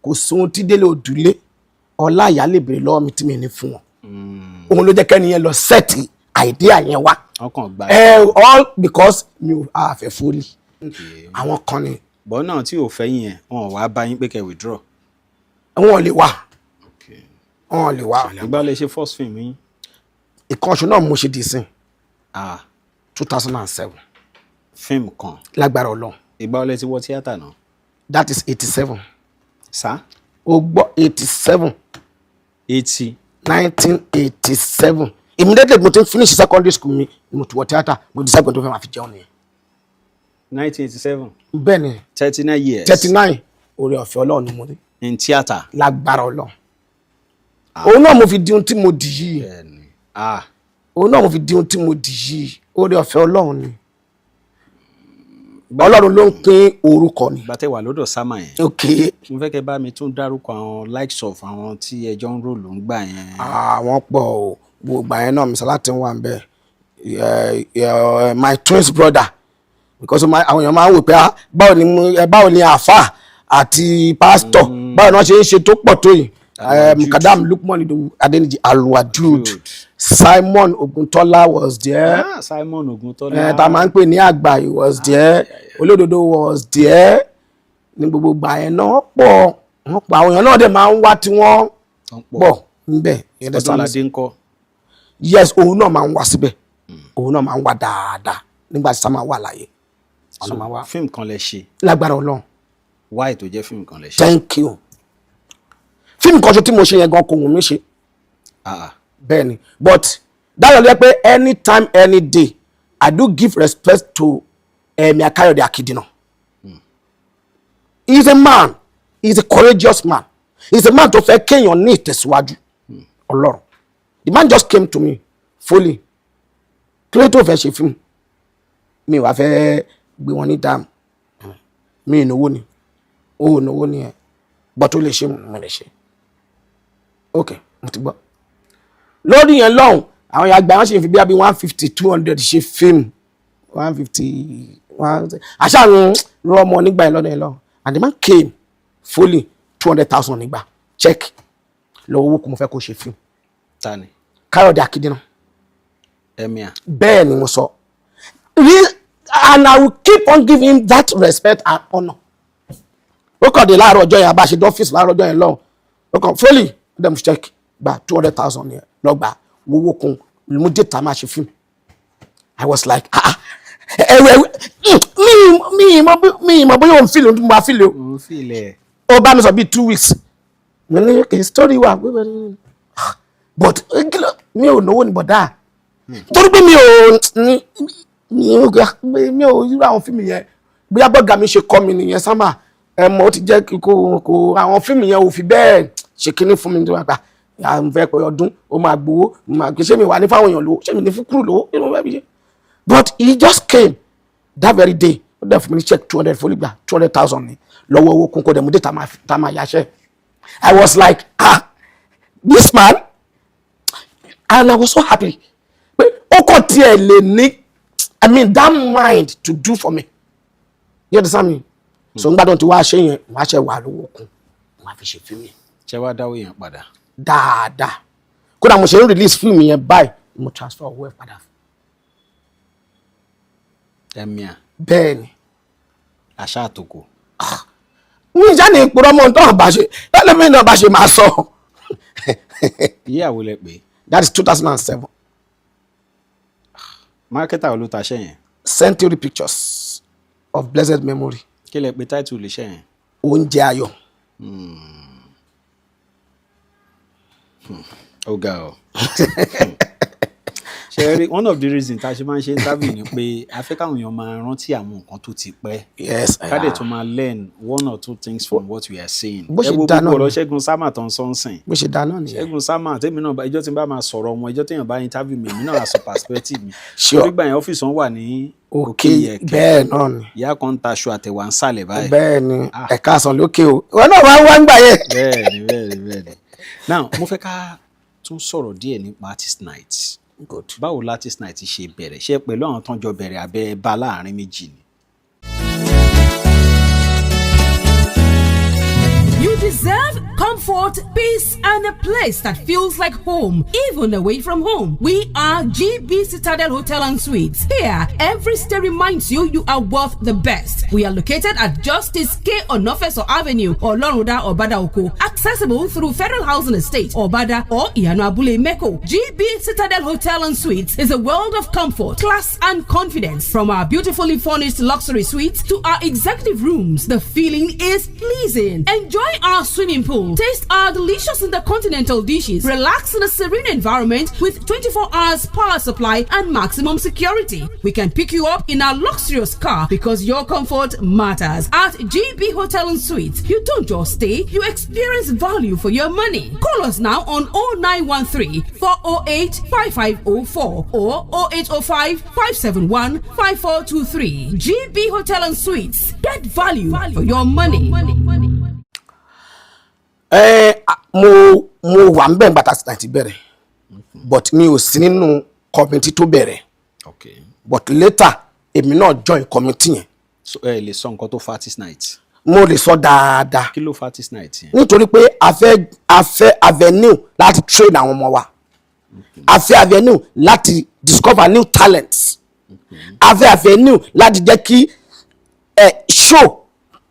[SPEAKER 1] kò sí ohun tí Délé Òdùlé Ọláìyá lè béèrè lọ́wọ́ mi tí mi ní fún wọn. Òun ló jẹ́ kẹ́ni yẹn lọ set idea yẹn wá.
[SPEAKER 3] Ọkàn gba.
[SPEAKER 1] Ẹ all because mi ò àfẹ́ fólì àwọn kan ni.
[SPEAKER 3] Bọ́ náà tí ò fẹ́ yín yẹn, wọn ò wá bá yín pé kẹ́ withdraw?
[SPEAKER 1] Wọn lè wà, wọn lè wà.
[SPEAKER 3] Ìgbà lè ṣe first film yín?
[SPEAKER 1] Ìkànṣó náà mo ṣe dì sí.
[SPEAKER 3] Ah.
[SPEAKER 1] 2007.
[SPEAKER 3] Fíìmù kan.
[SPEAKER 1] Lágbára Ọlọ́run.
[SPEAKER 3] Ìgbà lẹ ti wọ tíátà náà?
[SPEAKER 1] That is 87.
[SPEAKER 3] Sá?
[SPEAKER 1] O gbọ́, 87.
[SPEAKER 3] 80?
[SPEAKER 1] 1987. Immediately mo ti ń finish secondary school mi ni mo ti wọ theatre. Mo decide pé tó fẹ́ máa fi jẹun nìyẹn.
[SPEAKER 3] 1987?
[SPEAKER 1] Bẹ́ẹ̀ ni.
[SPEAKER 3] 39 years.
[SPEAKER 1] 39. Oore ọ̀fẹ́ Ọlọ́run ni mo ní.
[SPEAKER 3] In theatre.
[SPEAKER 1] Lágbára Ọlọ́run, òun náà mo fi di ohun tí mo dì yìí.
[SPEAKER 3] Bẹ́ẹ̀ni, ah.
[SPEAKER 1] Òun náà mo fi di ohun tí mo dì yìí. Oore ọ̀fẹ́ Ọlọ́run ni. Ọlọ́run ló ń pín orúkọ ni.
[SPEAKER 3] Ìgbà tẹ́ wà lọ́dọ̀ Sámà yẹn, mo fẹ́ kẹ́ bá mi tún dárúkọ àwọn likes of àwọn tí ẹjọ́ ń rò ló ń gbà yẹn.
[SPEAKER 1] Àwọn pọ̀ o. Gbogbo àyẹn náà, Mr. Latin wà ń bẹ, my twins brother, because àwọn èèyàn máa ń wò pé, ah, báwo ni báwo ni àáfà àti pásítọ̀, báwo ni wọ́n ṣe ń ṣe tó pọ̀ tó yìí? Mukadam Lukman Idowu Adeniji Alwadud, Simon Oguntola was there.
[SPEAKER 3] Ah, Simon Oguntola.
[SPEAKER 1] Tá a máa ń pè ní àgbà, he was there. Olódodo was there ní gbogbo ìgbà yẹn náà. Wọ́n pọ̀, wọ́n pọ̀. Àwọn èèyàn náà dẹ̀ máa ń wá tí wọ́n
[SPEAKER 3] Wọ́n pọ̀.
[SPEAKER 1] pọ̀ níbẹ̀. You understand me?
[SPEAKER 3] Ọdúnládé ńkọ́?
[SPEAKER 1] Yes, òun náà máa ń wá síbẹ̀. Òun náà máa ń wá dáadáa nígbà tí Sámà wà láàyè. Ọ̀nà máa wá.
[SPEAKER 3] Fíìmù kan lẹ ṣe?
[SPEAKER 1] Lágbára Ọlọ́run.
[SPEAKER 3] Why tó jẹ́ fíìmù kan lẹ ṣe?
[SPEAKER 1] Thank you. Fíìmù kan ṣo tí mo ṣe yẹn gan kò wù mí ṣe.
[SPEAKER 3] Ah.
[SPEAKER 1] Bẹ́ẹ̀ ni, but dáyọ̀ ló yẹ pé anytime, any day, I do give respect to Emir Kayode Akidina. He is a man, he is a courageous man, he is a man tó fẹ́ kéèyàn ní ìtẹ̀síwájú. Ọlọ́run, the man just came to me fully, kí ló tó fẹ́ ṣe fíìmù? Mi wàá fẹ́ gbé wọn ní dààmú. Mi ìnáwó ni ó ìnáwó ni ẹ, but ó lè ṣe, mo lè ṣe. Ok, mo ti gbọ́. Lórí yẹn lọ́hùn, àwọn yàgbà wọn ṣe fi bí i 150, 200 ṣe fíìmù, 150, one àṣà ń rọ ọmọ nígbà yẹn lọ́dọ̀ yẹn lọ́hùn. And the man came fully, 200,000 nígbà check lọ́wọ́ owó kò mo fẹ́ kó ṣe fíìmù.
[SPEAKER 3] Ta ni?
[SPEAKER 1] Káyọ̀dé Akíndínà.
[SPEAKER 3] Emir?
[SPEAKER 1] Bẹ́ẹ̀ ni mo sọ. And I will keep on giving him that respect and honour. Ó kàn dé láàárọ̀ ọjọ́ yẹn, abá ṣe dé ọ́fíìsì láàárọ̀ ọjọ́ yẹn lọ́hùn, ó kàn fully dem check gba 200,000 yẹn lọ́gbà owó kun mú data máa ṣe fíìmù. I was like, ah ah, ẹwẹ mi mọ bóyá òun feel ohun tí mo máa feel o.
[SPEAKER 3] Mo fi ilẹ̀.
[SPEAKER 1] Ó bá mi sọ bíi 2 weeks. Mo ní okay, story wà, but mi ò náwó ní bọ̀dá, torí pé mi ò ní mi ò irú àwọn fíìmù yẹn. Bóyá bọ́gà mi ṣe kọ́ mi nìyẹn. Sámà ẹ mọ̀, ó ti jẹ́ kó àwọn fíìmù yẹn ò fi bẹ́ẹ̀ ṣe kinní fún mi. Tó wà gbà à ń fẹ́ pé ọdún ó máa gbowó, máa gbé. Ṣé mi wà ní fáwọn èèyàn lówó? Ṣé mi ní fún kúrò lówó? Kí ló fẹ́ fi ṣe? But he just came that very day, ó dẹ̀ fún mi ní check 200 fólì gbà 200,000 ní lọ́wọ́ owó kún kó dẹ̀ mú dé tá máa yáṣẹ́. I was like, ah, this man. And I was so happy pé ó kàn tiẹ̀ lè ní, I mean, that mind to do for me. You understand me? So n gbádùn tí wàá ṣe yẹn, wàá ṣe wà lówó kún, wàá fi ṣe fíìmù yẹn.
[SPEAKER 3] Ṣé wàá dáwọ́ yẹn padà?
[SPEAKER 1] Dáadáa. Kódà mo ṣe ń release fíìmù yẹn báyìí, mo transfer owó ẹ̀ padà fún.
[SPEAKER 3] Emir?
[SPEAKER 1] Bẹ́ẹ̀ ni.
[SPEAKER 3] Àṣà àtòkò.
[SPEAKER 1] Ní ìjà ní ìpòrọ̀ mọ́ tó hàn bá ṣe lẹ́lẹ́mí náà bá ṣe máa sọ.
[SPEAKER 3] Ìyàwó lẹ pé?
[SPEAKER 1] That is 2007.
[SPEAKER 3] Marketer ló taṣẹ́ yẹn?
[SPEAKER 1] Century Pictures of blessed memory.
[SPEAKER 3] Kí lẹ pé title lè ṣe yẹn?
[SPEAKER 1] Oúnjẹ ayọ̀.
[SPEAKER 3] Ó ga ọ. Ṣe rí, one of the reasons tá a ṣe máa ń ṣe interview ni pé a fẹ́ káwọn èèyàn máa rántí àwọn nǹkan tó ti pẹ́, ká dẹ̀ tún máa learn one or two things from what we are saying.
[SPEAKER 1] Bó ṣe
[SPEAKER 3] Ẹ wo
[SPEAKER 1] dáa
[SPEAKER 3] gbogbo
[SPEAKER 1] náà
[SPEAKER 3] ọ̀rọ̀
[SPEAKER 1] ni.
[SPEAKER 3] Ṣẹ́gun Sámà tó ń sọ ń sìn.
[SPEAKER 1] Bó ṣe dáa náà nìyẹn.
[SPEAKER 3] Ṣẹ́gun Sámà tèmi náà, ìjọ tí n bá máa sọ̀rọ̀ wọn, ìjọ téèyàn bá interview mi, èmi náà á sọ perspective mi. Torí gbà yẹn, ọ́fíìsì wọn wà ní
[SPEAKER 1] Òkè.
[SPEAKER 3] Òkè.
[SPEAKER 1] Bẹ́ẹ̀ náà ni.
[SPEAKER 3] Ìyá kan ń taṣọ àtẹ̀wà ń sàlẹ̀ báyìí.
[SPEAKER 1] Bẹ́ẹ̀ ni, ẹ̀ka àsán lókè o, ìwọ náà wá ń wá ń gbà yẹn.
[SPEAKER 3] Bẹ́ẹ̀ni. Now, mo fẹ́ ká tún sọ̀rọ̀ díẹ̀ nípa artist night.
[SPEAKER 1] Good.
[SPEAKER 3] Báwo la artist night ṣe bẹ̀rẹ̀? Ṣé pẹ̀lú àwọn tó ń jọ bẹ̀rẹ̀ abẹ́ bá láàrin méjì ni?
[SPEAKER 4] You deserve comfort. Comfort, peace, and a place that feels like home, even away from home. We are GB Citadel Hotel and Suites. Here, every stay reminds you you are worth the best. We are located at Justice K. Onofeso Avenue, Oloruda, Obada Oko, accessible through Federal Housing Estate, Obada, or Iyanu Abule Meko. GB Citadel Hotel and Suites is a world of comfort, class, and confidence. From our beautifully furnished luxury suites to our executive rooms, the feeling is pleasing. Enjoy our swimming pool, taste our delicious intercontinental dishes, relax in a serene environment with 24 hours power supply and maximum security. We can pick you up in our luxurious car because your comfort matters. At GB Hotel and Suites, you don't just stay, you experience value for your money. Call us now on 0913 408 5504 or 0805 571 5423. GB Hotel and Suites. Get value for your money.
[SPEAKER 1] Ẹ mo wà ń bẹ̀ nígbà tá a ti bẹ̀rẹ̀, but mi ò sí nínú committee tó bẹ̀rẹ̀. But later, èmi náà join committee yẹn.
[SPEAKER 3] So ẹ lè sọ nǹkan tó fa artist night?
[SPEAKER 1] Mo lè sọ dáadáa.
[SPEAKER 3] Kí ló fa artist night yẹn?
[SPEAKER 1] Nítorí pé a fẹ́ avenue láti train àwọn ọmọ wa, a fẹ́ avenue láti discover new talents, a fẹ́ avenue láti jẹ́ kí ẹ show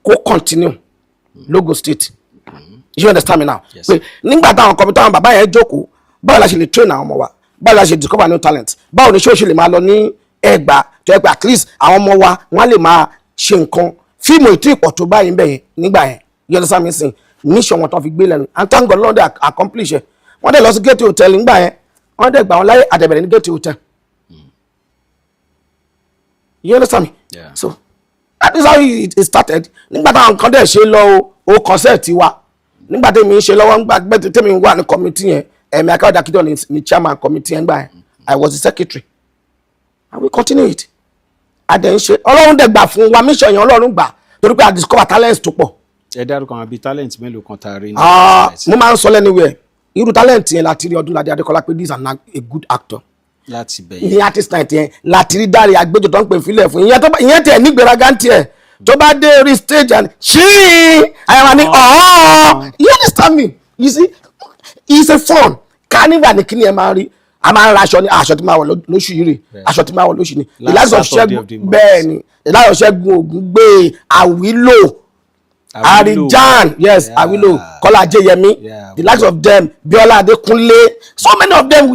[SPEAKER 1] kó continue l'Ogun State. You understand me now?
[SPEAKER 3] Yes.
[SPEAKER 1] Pé nígbà táwọn kọ́mi, táwọn bàbá yẹn jókòó, báwo la ṣe lè train àwọn ọmọ wa, báwo la ṣe discover new talent, báwo ni show ṣe lè máa lọ ní Ẹ̀gbá, tó yẹ pé at least àwọn ọmọ wa, wọ́n á lè máa ṣe nǹkan fíìmù ètò ìpọ̀ tó báyìí ń bẹ̀ yẹn nígbà yẹn. You understand me? Sìn mission wọn tó fi gbé lẹ́nu, and thank God, Lord accomplish ẹ̀. Wọ́n dẹ̀ lọ sí Gateway Hotel nígbà yẹn, wọ́n dẹ̀ gbà wọ́n láyé àdẹ̀bẹ̀rẹ̀ ní Gateway Hotel. You understand me?
[SPEAKER 3] Yeah.
[SPEAKER 1] So that is how it started. Nígbà táwọn kan dẹ̀ ṣe lọ o, concert wa nígbà tẹ́mi ń ṣe lọ́wọ́, nígbà tẹ́mi ń wà ní committee yẹn, ẹ̀mí Akáyọ̀dé Akíndọ̀ ni chairman committee yẹn gbà yẹn. I was the secretary and we continue it. A dẹ̀ ń ṣe, Ọlọ́run dẹ̀ gbà fún wa. Mission yẹn, Ọlọ́run gbà, torí pé a discover talents tó pọ̀.
[SPEAKER 3] Ẹ dárúkọ àwọn bíi talent mélòó kan tá a rí ní
[SPEAKER 1] Ah,
[SPEAKER 3] artist night.
[SPEAKER 1] Mo máa ń sọ lẹ́nuwẹ̀, irú talent yẹn láti rí Ọdúnládé Adékọlá, pé this is a good actor.
[SPEAKER 3] Láti bẹ̀yẹn.
[SPEAKER 1] Ní artist night yẹn láti rí Dáre Àgbéjọ tó ń pè fílẹ̀ fún ìyẹn, tó bá ìyẹn tẹ̀ nígbéraga ń tiẹ̀, tó bá dé orí stage and ṣíì àyàwó ni ọ̀ọ́. You understand me? You see, it's a fun carnival ní kíni ẹ máa rí. A máa ń ra aṣọ ní aṣọ tí máa wọ̀ lóṣù yìí rè, aṣọ tí máa wọ̀ lóṣù ni.
[SPEAKER 3] Last
[SPEAKER 1] Ìlàsọ̀
[SPEAKER 3] Saturday
[SPEAKER 1] Ṣẹ́gun
[SPEAKER 3] of the month.
[SPEAKER 1] Bẹ́ẹ̀ ni, ìlàsọ̀ Ṣẹ́gun Ògúngbè, Àwílò, Arijan, yes. Awilo, Kọ́lá Ajéyẹmí, the likes of them, Bíọ́lá Adékúnlé, so many of them,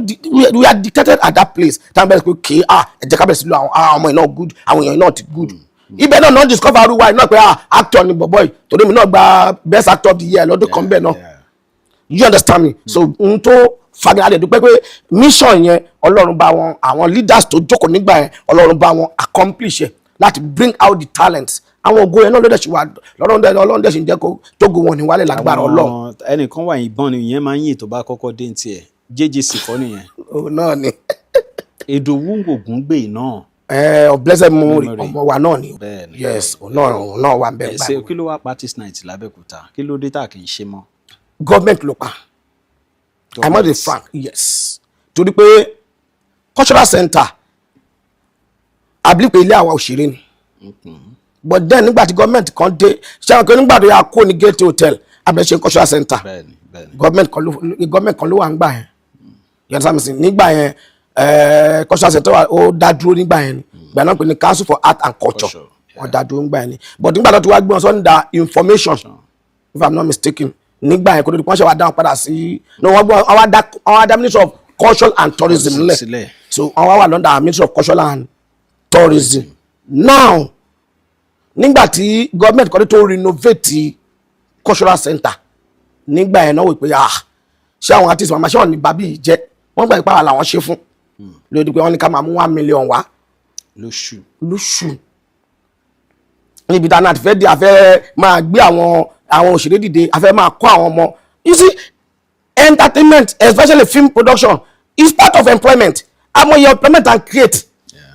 [SPEAKER 1] we are dictated at that place. Táwọn bẹ̀rẹ̀ pé kì í, ah, ẹ jẹ́ ká bẹ̀rẹ̀ sí lo àwọn, ah, ọmọ yìí náà good, àwọn èèyàn náà ti good. Ibẹ̀ náà náà discover arúgbó yìí náà pé, ah, actor ni bọ̀bọ̀ yìí, torí mi náà gba best actor of the year lọ́dún kan bẹ́ẹ̀ náà. You understand me? So n tó fagilá dúpẹ́ pé mission yẹn, Ọlọ́run bá wọn, àwọn leaders tó jókòó nígbà yẹn, Ọlọ́run bá wọn accomplish ẹ̀ láti bring out the talents. Àwọn ògo yẹn náà ló dẹ̀ ṣì wà lọ́rùn dẹ̀. Ọlọ́run dẹ̀ ṣì ń jẹ́ kó tógo wọn ní wálé lágbára Ọlọ́run.
[SPEAKER 3] Ẹnìkan wà, ìbọn ni ìyẹn máa ń yìn tó bá kọ́kọ́ dé ní tiẹ̀, JJC kọ́ nìyẹn?
[SPEAKER 1] Òun náà ni.
[SPEAKER 3] Ìdòwú Ògúngbè náà.
[SPEAKER 1] Ẹ of blessed memory.
[SPEAKER 3] Memory.
[SPEAKER 1] Ọmọ wa náà ni.
[SPEAKER 3] Bẹ́ẹ̀ni.
[SPEAKER 1] Yes, òun náà wà bẹ́ẹ̀.
[SPEAKER 3] Ṣe kí ló wá pa artist night l'Abẹ́òkúta? Kí ló dé tá kì í ṣe mọ́?
[SPEAKER 1] Government ló pa. I must be frank, yes, torí pé cultural center, I believe pé ilé àwa òṣèré ni, but then nígbà tí government kan dé, ṣé àwọn kan nígbà tó yà kó ní Gateway Hotel, abẹ́ ṣe cultural center.
[SPEAKER 3] bẹ́ẹ̀ni bẹ́ẹ̀ni
[SPEAKER 1] Government kan ló wà nígbà yẹn. You understand me? Nígbà yẹn, cultural center wà, ó dá dúró nígbà yẹn ni. Ìgbà náà pè ní Council for Art and Culture.
[SPEAKER 3] Culture.
[SPEAKER 1] Wọ́n dá dúró nígbà yẹn ni, but nígbà tó ti wá gbé wọn sọ́ndà information, if I'm not mistaken, nígbà yẹn, kó tó di pé wọ́n ṣe wá dáhùn padà sí, no, wọ́n gbọ́, wọ́n wá dá Ministry of Culture and Tourism lẹ̀.
[SPEAKER 3] Sílẹ̀.
[SPEAKER 1] So wọ́n wá wà lọ́ndà Ministry of Culture and Tourism now. Nígbà tí government kan tó renovate cultural center nígbà yẹn náà, wò pé, ah, ṣé àwọn artist wọn máa ṣé wọn ní bàbí yìí jẹ? Wọ́n gbà pé àwọn làwọn ṣe fún lórí pé wọ́n ní ká máa mú 1 million wá
[SPEAKER 3] lóṣù.
[SPEAKER 1] Lóṣù, níbi tá a náà ti fẹ́ di, a fẹ́ máa gbé àwọn òṣèré dìde, a fẹ́ máa kọ́ àwọn ọmọ. You see, entertainment, especially film production, is part of employment. Amòye employment and create,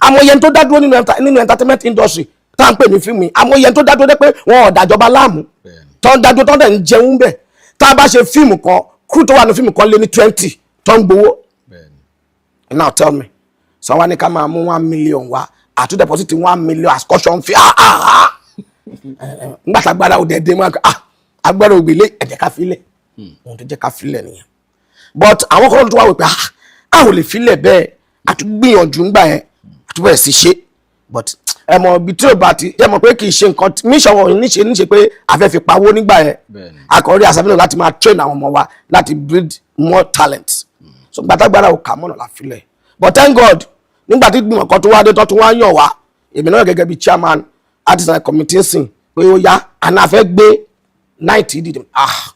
[SPEAKER 1] amòye tó dá dúró nínú entertainment industry tá à ń pè ní fíìmù yìí, amòye tó dá dúró dé pé wọn ò dájọba láàmú, tó ń dá dúró, tó ń dẹ̀ ń jẹun bẹ̀. Tá a bá ṣe fíìmù kan, crew tó wà ní fíìmù kan lé ní 20 tó ń gbowó. Now tell me, sọ wá ní ká máa mú 1 million wá, àtún deposit 1 million as caution fee. Ah ah ah, ngbà tá agbára ò dẹ̀dẹ̀ mọ́, ah, agbára ògbélé ẹ̀jẹ̀ ká filẹ̀. Ohun tó jẹ́ ká filẹ̀ nìyẹn. But àwọn kan tó wà wò pé, ah, a ò lè filẹ̀ bẹ́ẹ̀. A tún gbìyànjú ńgbà yẹn, a tún bẹ̀rẹ̀ sí ṣe. But ẹ mọ̀ ibi tí ò bá ti ẹ mọ̀ pé kì í ṣe nǹkan mission wọn níṣe pé a fẹ́ fi pawó nígbà yẹn. Akọ̀rí àṣàfihàn láti máa train àwọn ọmọ wa, láti breed more talent. So gbàtàgbàrà ò kà mọ́nà la filẹ̀. But thank God, nígbà tí gbìmọ̀ kan tó wá dé, tó tún wá yàn wá, èmi náà gẹ́gẹ́ bí chairman artist night committee sìn pé ó yá, àná fẹ́ gbé night dìde. Ah,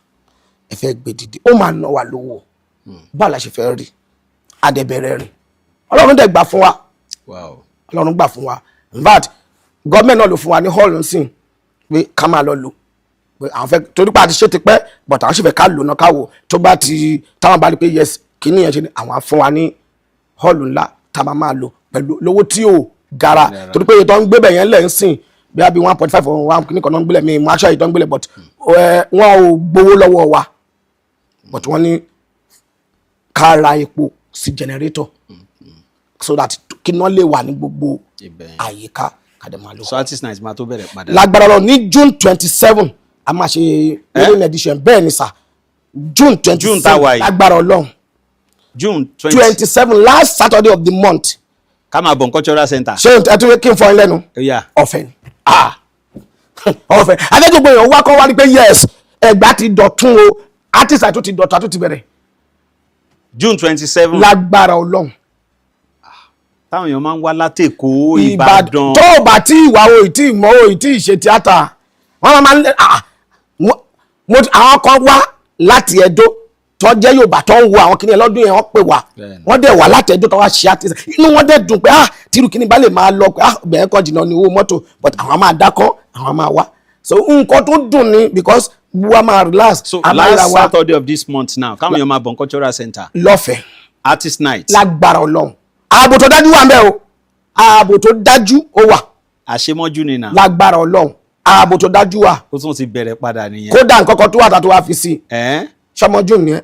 [SPEAKER 1] ẹ fẹ́ gbé dìde, ó máa ná wa lówó, báwo la ṣe fẹ́ rí adẹ̀bẹ̀rẹ̀ rìn? Ọlọ́run dẹ̀ gbà fún wa. Ọlọ́run gbà fún wa. In fact, gọ́ọ̀mẹ̀ntì náà ló fún wa ní hall nsìn pé ká máa lọ lò, pé àwọn fẹ́, torí pé a ti ṣe tipẹ́, but àwọn sì fẹ́ ká lò náà, ká wò tó bá ti táwọn bá rí pé yes, kíní yẹn ṣe ni àwọn á fún wa ní hall ńlá tá a máa máa lò pẹ̀lú lówó tí ò gara, torí pé ètò ń gbé bẹ̀ yẹn lẹ̀ ń sìn bí a bí 1.5 or one kíní kan náà ń gbélẹ̀ mi mú aṣọ ìtọ́ ń gbélẹ̀. But wọn ò gbowó lọ́wọ́ wa, but wọ́n ní ká ra epo sí generator so that kí iná lè wà ní gbogbo
[SPEAKER 3] Ibẹ̀ yẹn.
[SPEAKER 1] àyíká, ká dẹ̀ máa lò.
[SPEAKER 3] So artist night máa tó bẹ̀rẹ̀ padà?
[SPEAKER 1] Lágbára lọ, ní June 27 a máa ṣe maiden edition. Bẹ́ẹ̀ ni sà, June twenty
[SPEAKER 3] June tá a wà
[SPEAKER 1] seven
[SPEAKER 3] yìí.
[SPEAKER 1] Lágbára Ọlọ́run.
[SPEAKER 3] June 20
[SPEAKER 1] 27, last Saturday of the month.
[SPEAKER 3] Ká máa bọ̀ ní cultural center.
[SPEAKER 1] Ṣé ẹ tún kí n fọ ẹ lẹ́nu?
[SPEAKER 3] Ó yá.
[SPEAKER 1] Ọ̀fẹ́ ni. Ah, ọ̀fẹ́. Adéjọba èèyàn wá kọ́ wá ní pé yes, Ẹ̀gbá ti dọ̀tún o, artist àti ti dọ̀tún, àti ti bẹ̀rẹ̀.
[SPEAKER 3] June 27.
[SPEAKER 1] Lágbára Ọlọ́run.
[SPEAKER 3] Táwọn èèyàn máa ń wá látÈkó, Ìbàdàn.
[SPEAKER 1] Tó o bá tí ìwà o ì tí ì mọ o ì tí ì ṣe tíátà, wọn máa ń ah, àwọn kan wá láti Ẹdó tó jẹ́ Yorùbá tó ń wo àwọn kìnìún lọ́dún yẹn, wọ́n pè wá. Wọ́n dẹ̀ wá láti Ẹdó tó wá ṣe artist, inú wọn dẹ̀ dùn pé ah, tírú kìnìún bá lè máa lọ pé ah, bẹ̀rẹ̀ kan jìnnà ní owó mọ́tò, but àwọn máa dákọ́, àwọn máa wá. So nǹkan tó dùn ni, because wọ́n máa relax.
[SPEAKER 3] So
[SPEAKER 1] a máa ríra
[SPEAKER 3] last
[SPEAKER 1] wa.
[SPEAKER 3] Saturday of this month now, káwọn èèyàn máa bọ̀ ní cultural center.
[SPEAKER 1] Lọ́fẹ̀ẹ́.
[SPEAKER 3] Artist night.
[SPEAKER 1] Lágbára Ọlọ́run, ààbò tó dájú wà ń bẹ̀ o, ààbò tó dájú ó wà.
[SPEAKER 3] Àṣemọ́jú ni nà.
[SPEAKER 1] Lágbára Ọlọ́run, ààbò tó dájú wà.
[SPEAKER 3] Ó tún ti bẹ̀rẹ̀ padà nìyẹn.
[SPEAKER 1] Kódà nǹkan kan tó wà tá tó wá fi sí i.
[SPEAKER 3] Ẹ́.
[SPEAKER 1] Ṣọmọ June ni ẹ?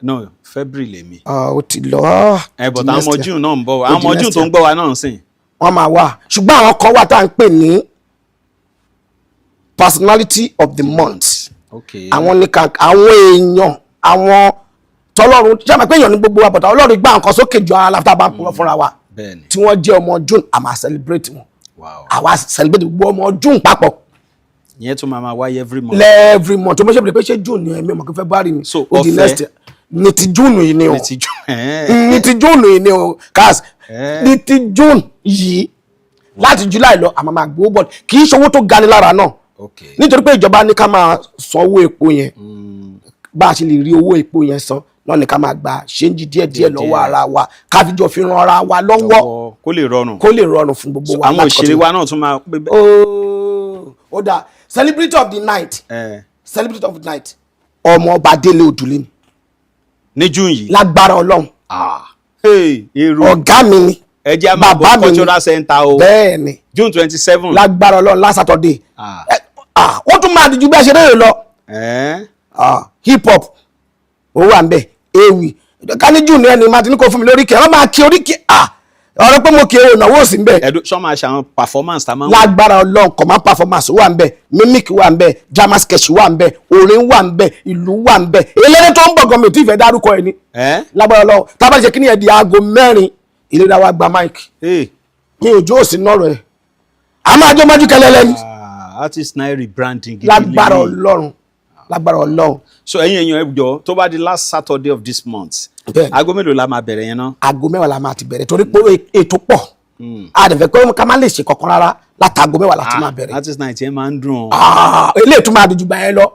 [SPEAKER 3] No, February lèmi.
[SPEAKER 1] Ó ti lọ.
[SPEAKER 3] Ẹ bọ̀
[SPEAKER 1] Di
[SPEAKER 3] táwọn
[SPEAKER 1] next
[SPEAKER 3] ọmọ
[SPEAKER 1] year.
[SPEAKER 3] June náà ń bọ̀.
[SPEAKER 1] Ó
[SPEAKER 3] Àwọn
[SPEAKER 1] di
[SPEAKER 3] ọmọ
[SPEAKER 1] next
[SPEAKER 3] June tó ń
[SPEAKER 1] year.
[SPEAKER 3] gbọ́ wa náà ń sìn.
[SPEAKER 1] Wọ́n máa wà, ṣùgbọ́n àwọn kan wà tá à ń pè ní personality of the month. Àwọn nìkan, àwọn èèyàn, àwọn tọlọ́run ṣé àmọ́ pé èèyàn ní gbogbo wa, bọ̀tà Ọlọ́run gbá nǹkan sókè ju ara tá a bá ń purọ́ fúnra wa, tí wọ́n jẹ́ ọmọ June, a máa celebrate wọn. Àwa celebrate gbogbo ọmọ June papọ̀.
[SPEAKER 3] Ìyẹn tún máa máa wáyé every month.
[SPEAKER 1] Every month. Tó mọ̀ ṣe bẹ̀rẹ̀ pé ṣé June ni ẹ̀mí ọmọ kí February ni.
[SPEAKER 3] So,
[SPEAKER 1] Ó di
[SPEAKER 3] ọ̀fẹ́.
[SPEAKER 1] next year. Ní ti June yìí ni o.
[SPEAKER 3] Ní ti June.
[SPEAKER 1] Ní ti June yìí ni o, cause ní ti June yìí, láti July lọ, àmọ́ máa gbowó, bọ̀ kì í ṣe owó tó gani lára náà, nítorí pé ìjọba ní ká máa sanwó epo yẹn. Bá a ṣe lè rí owó epo yẹn san náà ní ká máa gba ṣéǹjì díẹ̀díẹ̀ lọ́wọ́ ara wa, ká fi jọ fi ran ara wa lọ́wọ́.
[SPEAKER 3] Lọ́wọ́, kó lè rọrùn.
[SPEAKER 1] Kó lè rọrùn fún gbogbo wa
[SPEAKER 3] Àwọn
[SPEAKER 1] láti
[SPEAKER 3] òṣèré
[SPEAKER 1] continue.
[SPEAKER 3] wa náà tún máa pé.
[SPEAKER 1] Ooo, ó dáa. Celebrity of the night, celebrity of the night, ọmọ ọba Délé Òdùlé ni.
[SPEAKER 3] Ní June yìí?
[SPEAKER 1] Lágbára Ọlọ́run.
[SPEAKER 3] Ah, hey, èrò.
[SPEAKER 1] Ọ̀gá mi ni.
[SPEAKER 3] Ẹ jẹ́ á máa bọ̀
[SPEAKER 1] Bàbá mi ni.
[SPEAKER 3] cultural center o.
[SPEAKER 1] Bẹ́ẹ̀ ni.
[SPEAKER 3] June 27.
[SPEAKER 1] Lágbára Ọlọ́run, last Saturday.
[SPEAKER 3] Ah.
[SPEAKER 1] Ah, ó tún máa dìjú bí a ṣe rérè lọ. Ah, hip hop ó wà ń bẹ, ewì ká ní June ẹni máa ti ní kó fún mi lóríkì, ẹ máa kí oríkì. Ah, ọ̀rọ̀ pé mo kí èrò ìnáwó sí ń bẹ.
[SPEAKER 3] Ẹ̀dùn sọ máa ṣe àwọn performance tá a máa ń wò?
[SPEAKER 1] Lágbára Ọlọ́run, command performance wà ń bẹ, mimic wà ń bẹ, drama sketch wà ń bẹ, orin wà ń bẹ, ìlú wà ń bẹ, eléré tó ń bọ̀ gan mi ò tí ì fẹ́ dárúkọ ẹ ní. Lágbára Ọlọ́run, tá a bá ṣe kí ni ẹ̀ di aago 4, ìlera wa gba mic. Mi ò jó òsì nọ́rọ̀ ẹ̀, a máa jó mọ́jú kẹlẹ́lẹ́ ni.
[SPEAKER 3] Ah, artist night rebranding gidi
[SPEAKER 1] Lágbára
[SPEAKER 3] lélẹ́yìí.
[SPEAKER 1] Ọlọ́run, lágbára Ọlọ́run.
[SPEAKER 3] So ẹ̀yin èèyàn, ẹ jọ̀ọ́, tó bá di last Saturday of this month, aago mélòó la máa bẹ̀rẹ̀ yẹn náà?
[SPEAKER 1] Aago 10 la máa ti bẹ̀rẹ̀, torí pé ètò pọ̀, a dẹ̀ fẹ́ pé ká má lè ṣe kankan rárá. Láti aago 10 la ti máa bẹ̀rẹ̀.
[SPEAKER 3] Artist night yẹn máa ń dùn ọ́.
[SPEAKER 1] Ah, eléyìí tún máa dùn ju gbà yẹn lọ.